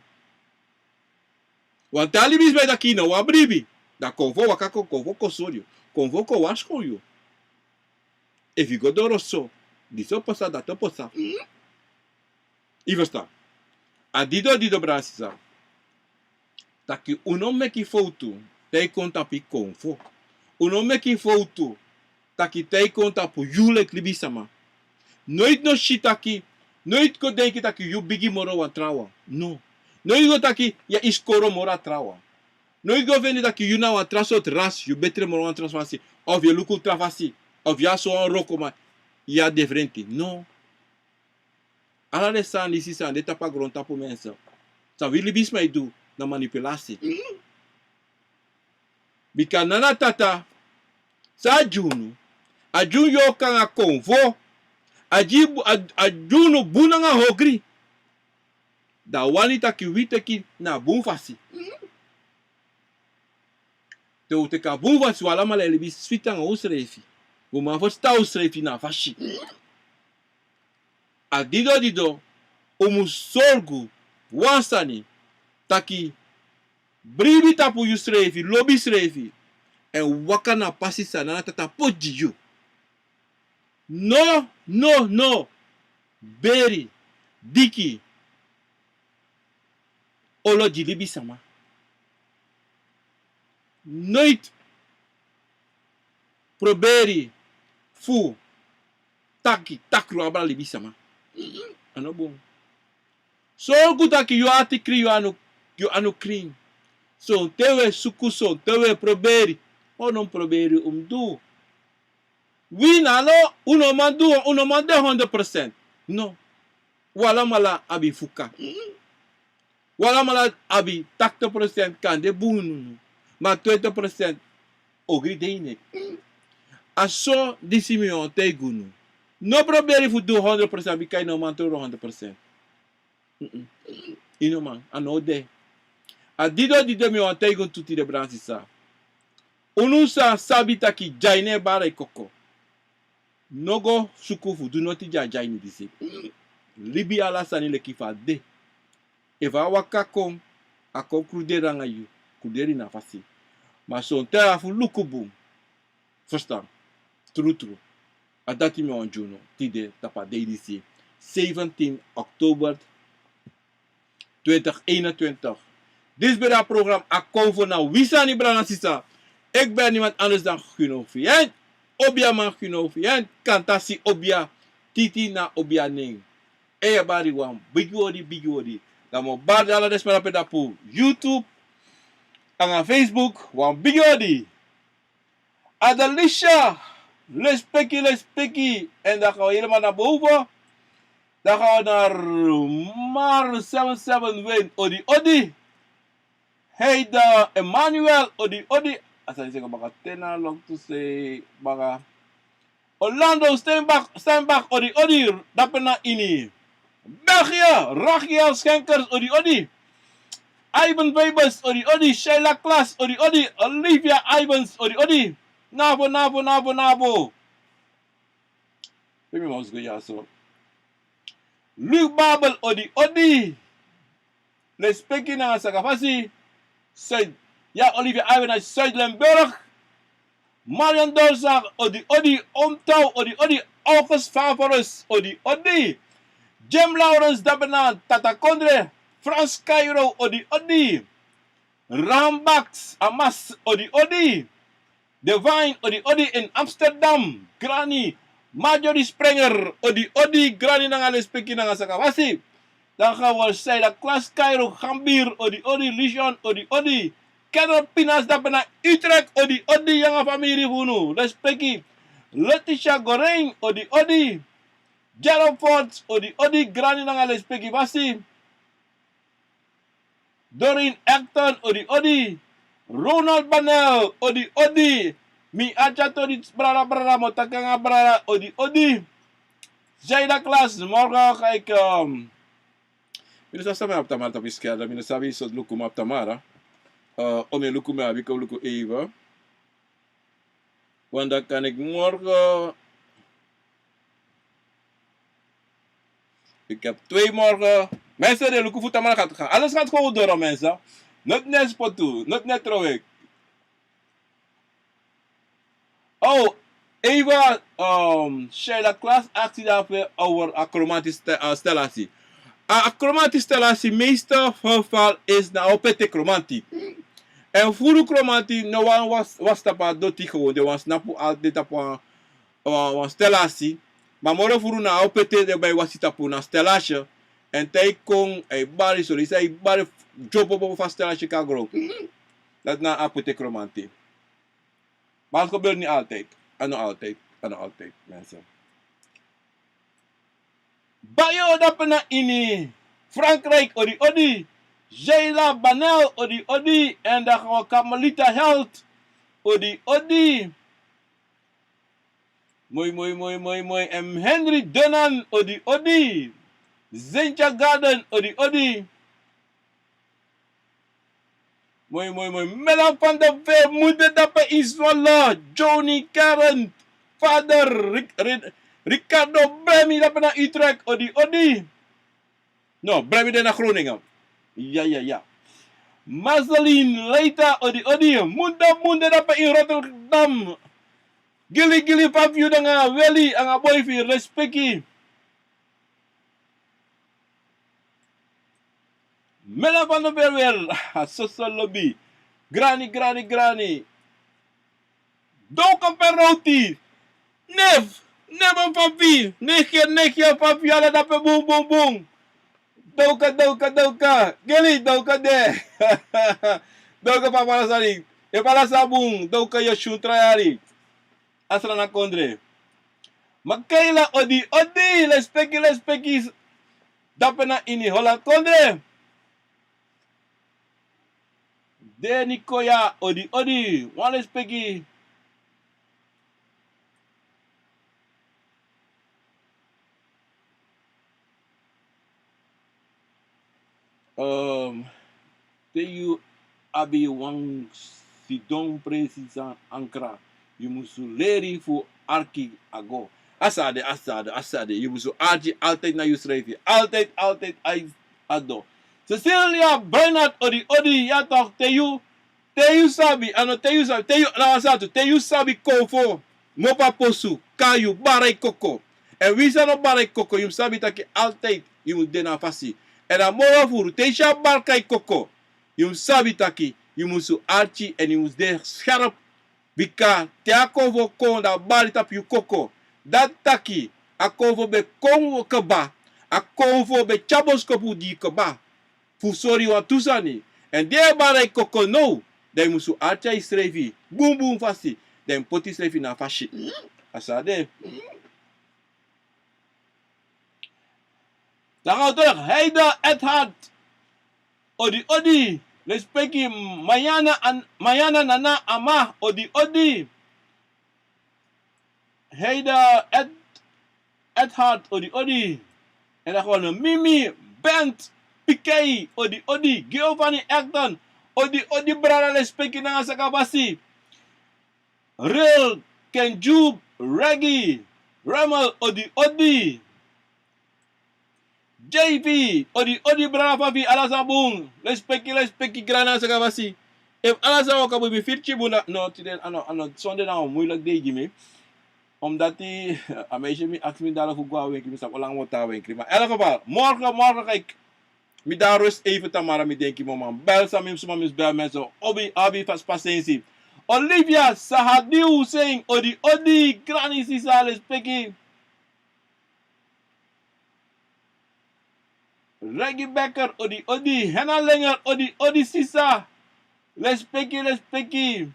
Want te a libisma e taki yu no wani bribi, dan konfo waka kon, konfo kon sori yu, konfo kon warskow yu. Efu yu go doro so, disi o pasa, dati o pasa. Yu ferstan? A dido dido, brada sisa, taki un no meki fowtu te yu kon tapu yu konfo. Un no meki fowtu taki te yu kon tapu yu leki libisama. Noiti no si taki, noiti go denki taki yu bigi moro wan trawan. No. Noiti go taki yu e skoro moro a trawan. Noiti go feni taki yu na wan tra sortu ras, yu betre moro wan tra fasi. Of yu e luku tra fasi. Of yu a so wan wroko, ma yu a diferenti. No. Ala den sani disi san de tapu a grontapu, mensen. San wi libisma e du na manipulasi. Bika nana tata, san a gi unu, a gi unu yoka nanga konfo, a gi, a, a gi unu bun nanga hogri. Dan a wani taki wi teki na bun fasi. Te un teki a bun fasi, un alamala e libi switi nanga unsrefi. Un man ferstan unsrefi na a fasi. A dido dido, un mus sorgu wan sani, taki bribi tapu yusrefi, lobi yusrefi, èn waka na a pasi san Nana Tata poti gi yu. No, no, no. Beri, diki, olo gi libisama. Noiti proberi fu taki takru abra libisama. A no bun. Sorgu taki yu ati krin, yu anu, yu anu krin. Sonten un e suku, sonten un e proberi. Un no mus proberi un mus du. Wi na lo, un no man du, un no man de hondro procent. No. Un alamala abi fuka. Un alamala abi takti procent kande bun, ma twenti procent ogri de ini en. A so disi mi wani taigi unu. No proberi fu du hondro procent, bika yu no man tron hondro procent. Yu no man, a no de. A dido dido mi wani taigi unu tu tide, brada nanga sisa. Unu sa sabi taki dyai no e bari koko. No go suku fu du noti di a dyai no disi. Libi ala sani leki fa a de. Efu a waka kon, a kon kruderi nanga yu, kruderi na fasi. Ma sonten a fu luku bun. Verstaan? Trutru. A dati mi wani gi unu tide tapu a dei disi, zeventien oktober twintig eenentwintig. Disi ben a program A Konfo na wi sani, brada nanga sisa. Ik ben niemand anders dan Gino Vient. Obia man Gino Vient. Kantasi Obia. Titi na Obia nen. Eya, bari wan bigi odi, bigi odi. Dan mi o bari ala den sma di de tapu YouTube nanga Facebook wan bigi odi. Adelisia, lespeki, lespeki. En dan gaan we helemaal naar boven. Dan gaan we naar Mar seven seven Win, odi, odi. Heide Emmanuel, odi, odi. A sani seke baka, Tena Loktu sei baka. Orlando Steinbach, Steinbach, odi, odi, dape na ini. België, Rachiel Schenkers, odi, odi. Ivan Weibers, odi, odi. Sheila Klaas, odi, odi. Olivia Ivans, odi, odi. Navo, navo, navo, navo. Pe mi man go ya so. Luc Babel, odi, odi. Lespeki nanga sakafasi. Zuid, ya Olivia Ivan na Zuid-Limburg. Marion Dorsa, odi, odi. Omtau, odi, odi. August Favorus, odi, odi. Jim Lawrence, dape na Tata Kondre. Frans Cairo, odi, odi. Rambax Amas, odi, odi. Divine, odi, odi. In Amsterdam, Granny. Marjorie Sprenger, odi, odi. Granny nanga lespeki nanga sakafasi. Dan gaan we Sheila Klaas, Cairo, Gambir, odi, odi. Lijon, odi, odi. Kenneth Pinas, dape na Utrecht, odi, odi. Nanga famiri fu unu, lespeki. Letitia Gorein, odi, odi. Gerald Ford, odi, odi. Granny nanga lespeki fasi. Doreen Acton, odi, odi. Ronald Banel, odi, odi. Mi ati a tori, brada, brada, mi o taki nanga brada, odi, odi. Zaida Klaas, morgen ga ik, ehm, mi no sabi san mi abi tamara tapu skerm, mi no sabi so luku mi abi tamara. Eh, o mi luku mi abi kon luku even. Want dan kan ik morgen. Ik heb twee morgen. Mensen, de luku fu tamara gaat gaan. Alles gaat gewoon door, mensen. Not net spotu, not net trowek. Oh, even, um, Sheila Klaas aksi dape over a kromanti ste-, uh, stelasi. A, a kromanti stelasi, meeste geval is na opete kromanti. En furu kromanti, no wan was, was tapu a doti gewoon, den wan snapu al den tapu wan, wan, wan stelasi. Ma moro furu na a opete den ben wasi tapu na stelasi. En te yu kon, a e bari, so disi a e bari, dyopo bobo fa stelasi kan gron. Dati na a opete kromanti. Ma a gebeur niet altijd. En nog altijd. En nog altijd, mensen. Bayo dape na ini Frankrijk, odi, odi. Sheila Banel, odi, odi. En dan gaan we Carmelita Health, odi, odi. Moi, moi, moi, moi, moi. En Henry Dunnan, odi, odi. Zentia Garden, odi, odi. Moi, moi, moi. Melan van der Veer, moeder dape in Zwolle. Johnny Karen, vader Ric-, Ri-, Ricardo Bremi dape na Utrecht, odi, odi. No, Bremi de na Groningen. Ya, ya, ya. Marceline Leita, odi, odi. Munda, munda dape in Rotterdam. Gili, gili, papi, yu nanga weli, nanga boi fu yu, respeki. Mela van der Werwer, soso lobi. Grani, grani, grani. Doka peroti. Nef, nef a papi. Nef, nef a papi, ala dape bun, bun, bun. Doka, doka, doka. Geli, doka de. Doka papa lasari. E pala sabun, doka yo shun trayari. Asra na kondre. Makaila, odi, odi, lespeki, lespeki. Dape na ini Holland kondre. Deni Koya, odi, odi, wan lespeki. Ehm, te yu abi wan sidon presi san ankra, yu musu leri fu arki a go. A sa de, a sa de, a sa de. Yu musu arki altijd na yusrefi. Altijd, altijd, altijd a do. Cecilia Bernard, odi, odi, ya toch, te yu, te yu sabi, a no te yu sabi, te yu, na wan sani tu, te yu sabi konfo, mopo a posu, kan yu bari koko. Èn wi san no bari koko, yu mus sabi taki altijd yu mus de na a fasi. Èn a moro furu, te yu si a bari koko, yu mus sabi taki yu musu arki èn yu mus de scherp. Bika te a konfo kon, dan a bari tapu yu koko. Dati taki, a konfo ben kon kaba, a konfo ben tyari boskopu gi yu kaba fu sori wantu sani. Èn di a e bari koko now, dan yu musu arki yusrefi bunbun fasi, dan yu mus poti yusrefi na a fasi. A sa de. Dan gaan we terug. Heide Edhard. Odi, odi. Lespeki Mayana, an, Mayana Nana Ama. Odi, odi. Heide Ed, Edhard. Odi, odi. En dan gewoon Mimi Bent. Pikei. Odi, odi. Giovanni Ekton. Odi, odi, brada, lespeki nanga sakafasi. Real, Kenjub, Reggie, Remmel, odi, odi. J P, odi, odi, brada Fafi, ala san bun. Lespeki, lespeki, grani nanga sakafasi. Efu ala san waka bun, mi firi tide bun. No, tide, a no, a no, sonde na wan moeilijk dei gi mi. Omdat a meisje mi aksi mi dala fu go a wenkri, mi sabi langa mi o tan a wenkri. Maar in elk geval, morgen, morgen ga ik mi dan rust even tamara, mi denki mama. Bel san mi, suma mi bel mensen. Obi, abi fas pasensi. Olivia Sahadi Hussein, odi, odi, grani sisa, lespeki. Reggie Becker, odi, odi, Henna Lenger, odi, odi, sisa. Lespeki, lespeki.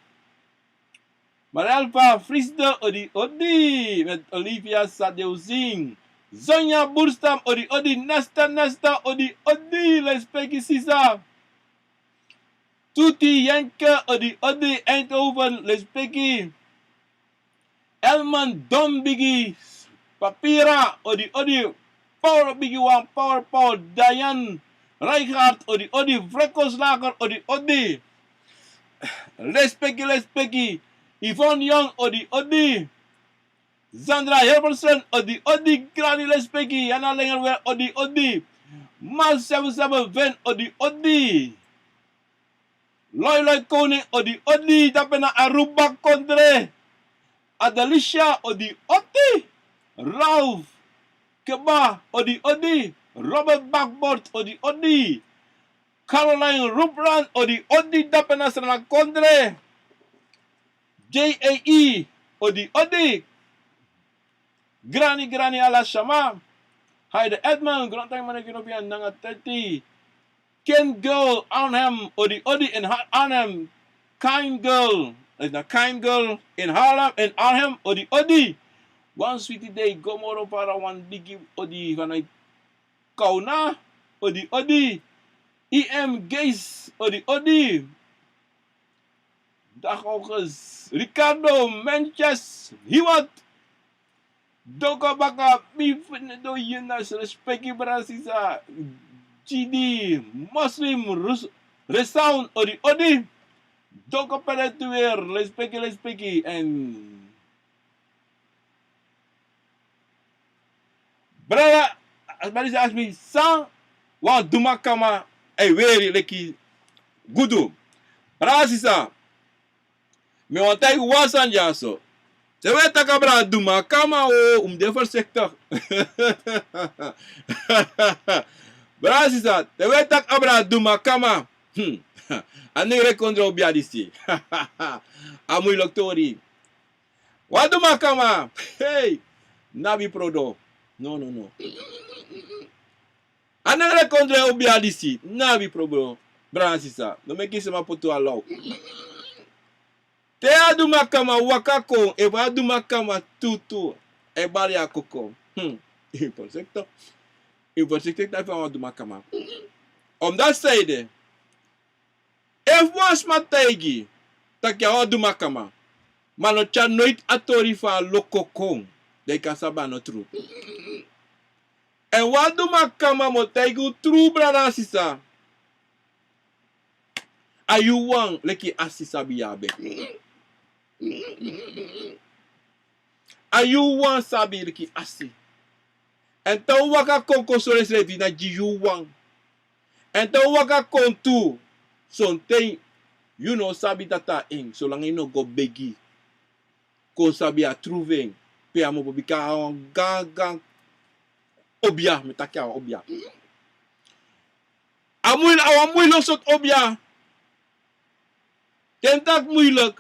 Marielva Friesde, odi, odi. Met Olivia Sadeuzing. Zonja Boerstam, odi, odi. Nesta, Nesta, odi, odi. Lespeki, sisa. Tuti Jenke, odi, odi. Eindhoven, lespeki. Elman Don Bigi. Papira, odi, odi. Power Bigi Wan, Power, Power. Dayan Reichardt, odi, odi. Frekos Lager, odi, odi. Lespeki, lespeki. Yvonne Young, odi, odi. Sandra Hilverson, odi, odi. Grani, lespeki. Yana Lengerwer, odi, odi. Mas Seven Seven Ven, odi, odi. Loi Loi Koning, odi, odi. Dape na Aruba kondre. Adelicia, odi, odi. Ralph Keba, odi, odi. Robert Bakbord, odi, odi. Caroline Rupran, odi, odi, dape na Srana kondre. J A E, odi, odi. Grani, grani ala sama. Haide Edman, grondtank mane Kinopian nanga thirty. Ken Girl, Arnhem, odi, odi, in Har-, Arnhem. Kind Girl, is na Kind Girl, in Harlem, in Arnhem, odi, odi. Wan sweetie dei go moro fara, wan bigi odi vanuit Kauna, odi, odi. I M Gates, odi, odi. Dag August. Ricardo Menches, Hiwat. Doko baka, mi fende do yenas, respeki brada sisa. G D, Muslim, Rus-, Resound, odi, odi. Doko pere tu weer, respeki, respeki. En Brada, a sma disi aksi mi san wan dumakama e weri leki gudu. Brada sisa, mi wani taigi wan sani dyaso. Te wi e taki abra dumakama o, un mus de voorzichtig. Brada sisa, te wi e taki abra dumakama, hmm, a nengre kondre o bia disi. A moeilijk tori. Wan dumakama, hey, no abi problem. No, no, no. A nengre kondre o bia disi, no abi problem. Brada sisa, no meki sma poti wan law. Te a dumakama waka kon, efu a dumakama tutu e bari a koko. Hmm. Yu voorzichtig. Yu voorzichtig na fa wan dumakama. Omdat san ede, efu wan sma taigi taki a wan dumakama, ma a no tyari noiti a tori fu a loko kon, dan yu kan sabi a no tru. Èn wan dumakama mu taigi un tru, brada nanga sisa. A yu wan leki asi sabi yu abi. A yu wan sabi leki asi. Èn te un waka kon kon sori ensrefi na gi yu wan. Èn te un waka kon tu, sonten yu no sabi dati a en, solanga yu no go begi. Kon sabi a tru fu en, pe a mu opo bika a wan gangan obia, mi taki a wan obia. A mui, a wan muilok sortu obia. Te mi taki muilok,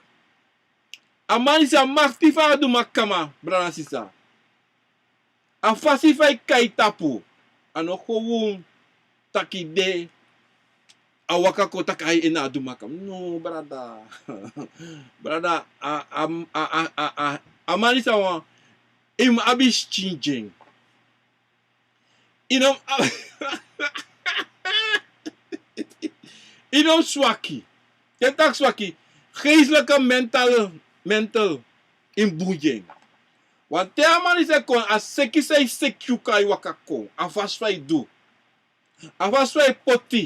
a man disi a makti fu a dumakama, brada sisa. A fasi fa a e kai tapu, a no kon won taki de, a waka kon taki a e na a dumakama. No, brada. Brada, a, a, a, a, a, a, a man disi a wan, yu mu abi skin gi en. Yu no, yu no swaki. Te mi taki swaki, geestelijke, mental, mental, yu mu bun gi en. Want te a man disi e kon, a seki san yu seki yu kan e waka kon, a fasi fa yu du. A fasi fa yu poti,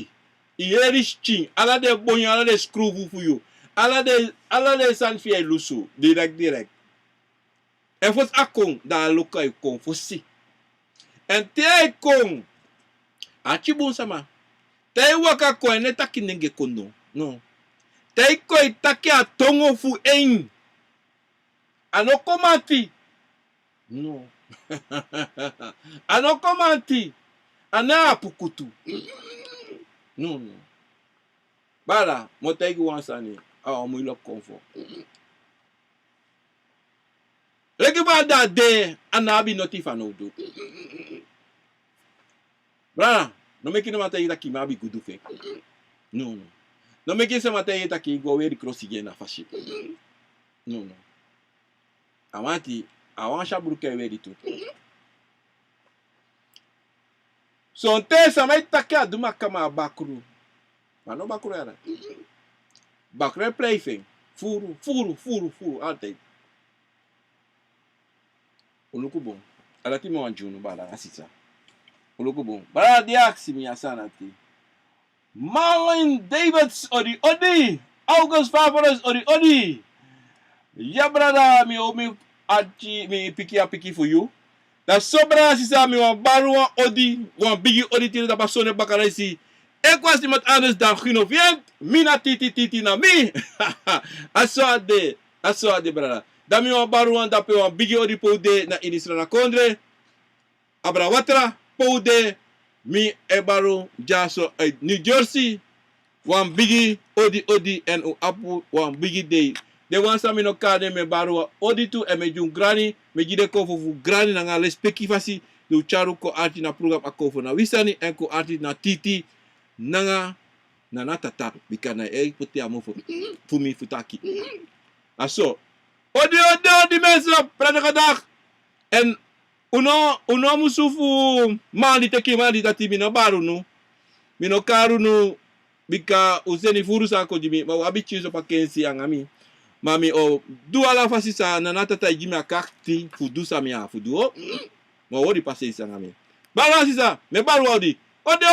yu heri skin, ala den bonyo, ala den skrufu fu yu, ala den, ala den sani fi yu e lusu, direct, direct. Èn fosi a kon, dan a luku a e kon fosi. Èn te a e kon, a ati bun sama. Te a e waka kon, a no e taki nenge kon no. No. Te a e kon e taki a tongo fu en. A no kon mati. No. A no kon mati. A no abi kutu. No, no. Brada, mi o taigi wan sani, a wan muilok konfo. Leki fa a de, a no abi noti fanowdu. Brada, no meki no man taigi yu taki yu mu abi gudu fu en. No, no. No meki sama taigi yu taki yu go weri krosi gi en na fasi. No, no. A man ati, a wan shabruku e weri tu. Sonten sama e taki a dumakama a bakru. Ma no bakru yara. Bakru e prei fu en. Furu, furu, furu, furu, altijd. Un luku bun. A dati mi wani gi unu, brada nanga sisa. Un luku bun. Brada di aksi mi a sani dati. Marlon Davids, odi, odi. August Favorus, odi, odi. Ya, brada, mi o mi ati, mi piki a piki fu yu. Da so, brada, sisa, mi wani bari wan odi, wan bigi odi tide tapu a sonde bakadesi. Ekwasi niemand anders dan Gino Vient, mi na Titi, Titi na mi. A so a de, a so a de, brada. Da mi wani bari wan dape, wan bigi odi pe un de na ini Sranan kondre. Abra Watra, pe un de, mi e bari un dyaso uit New Jersey. Wan bigi odi, odi, èn un abi wan bigi dei. Den wan san mi no kari den, mi e bari wan odi tu, èn mi e gi un grani, mi e gi den konfo fu grani nanga lespeki fasi di un tyari un kon arki na program a Konfo na wi sani, èn kon arki na Titi nanga na na tata, bika na en e poti a mofo fu mi fu taki. A so. Odi, odi, odi, mensen, prettige dag. Èn un no, un no musu fu mandi teki mandi dati, mi no bari unu. Mi no kari unu, bika un seni furu sani kon gi mi, ma un abi pikinso pasensi nanga mi. Ma mi o du ala fasi san na na tata e gi mi a krakti fu du san mi abi fu du. Ma un hori pasensi nanga mi. Brada sisa, mi e bari wan odi. Odi,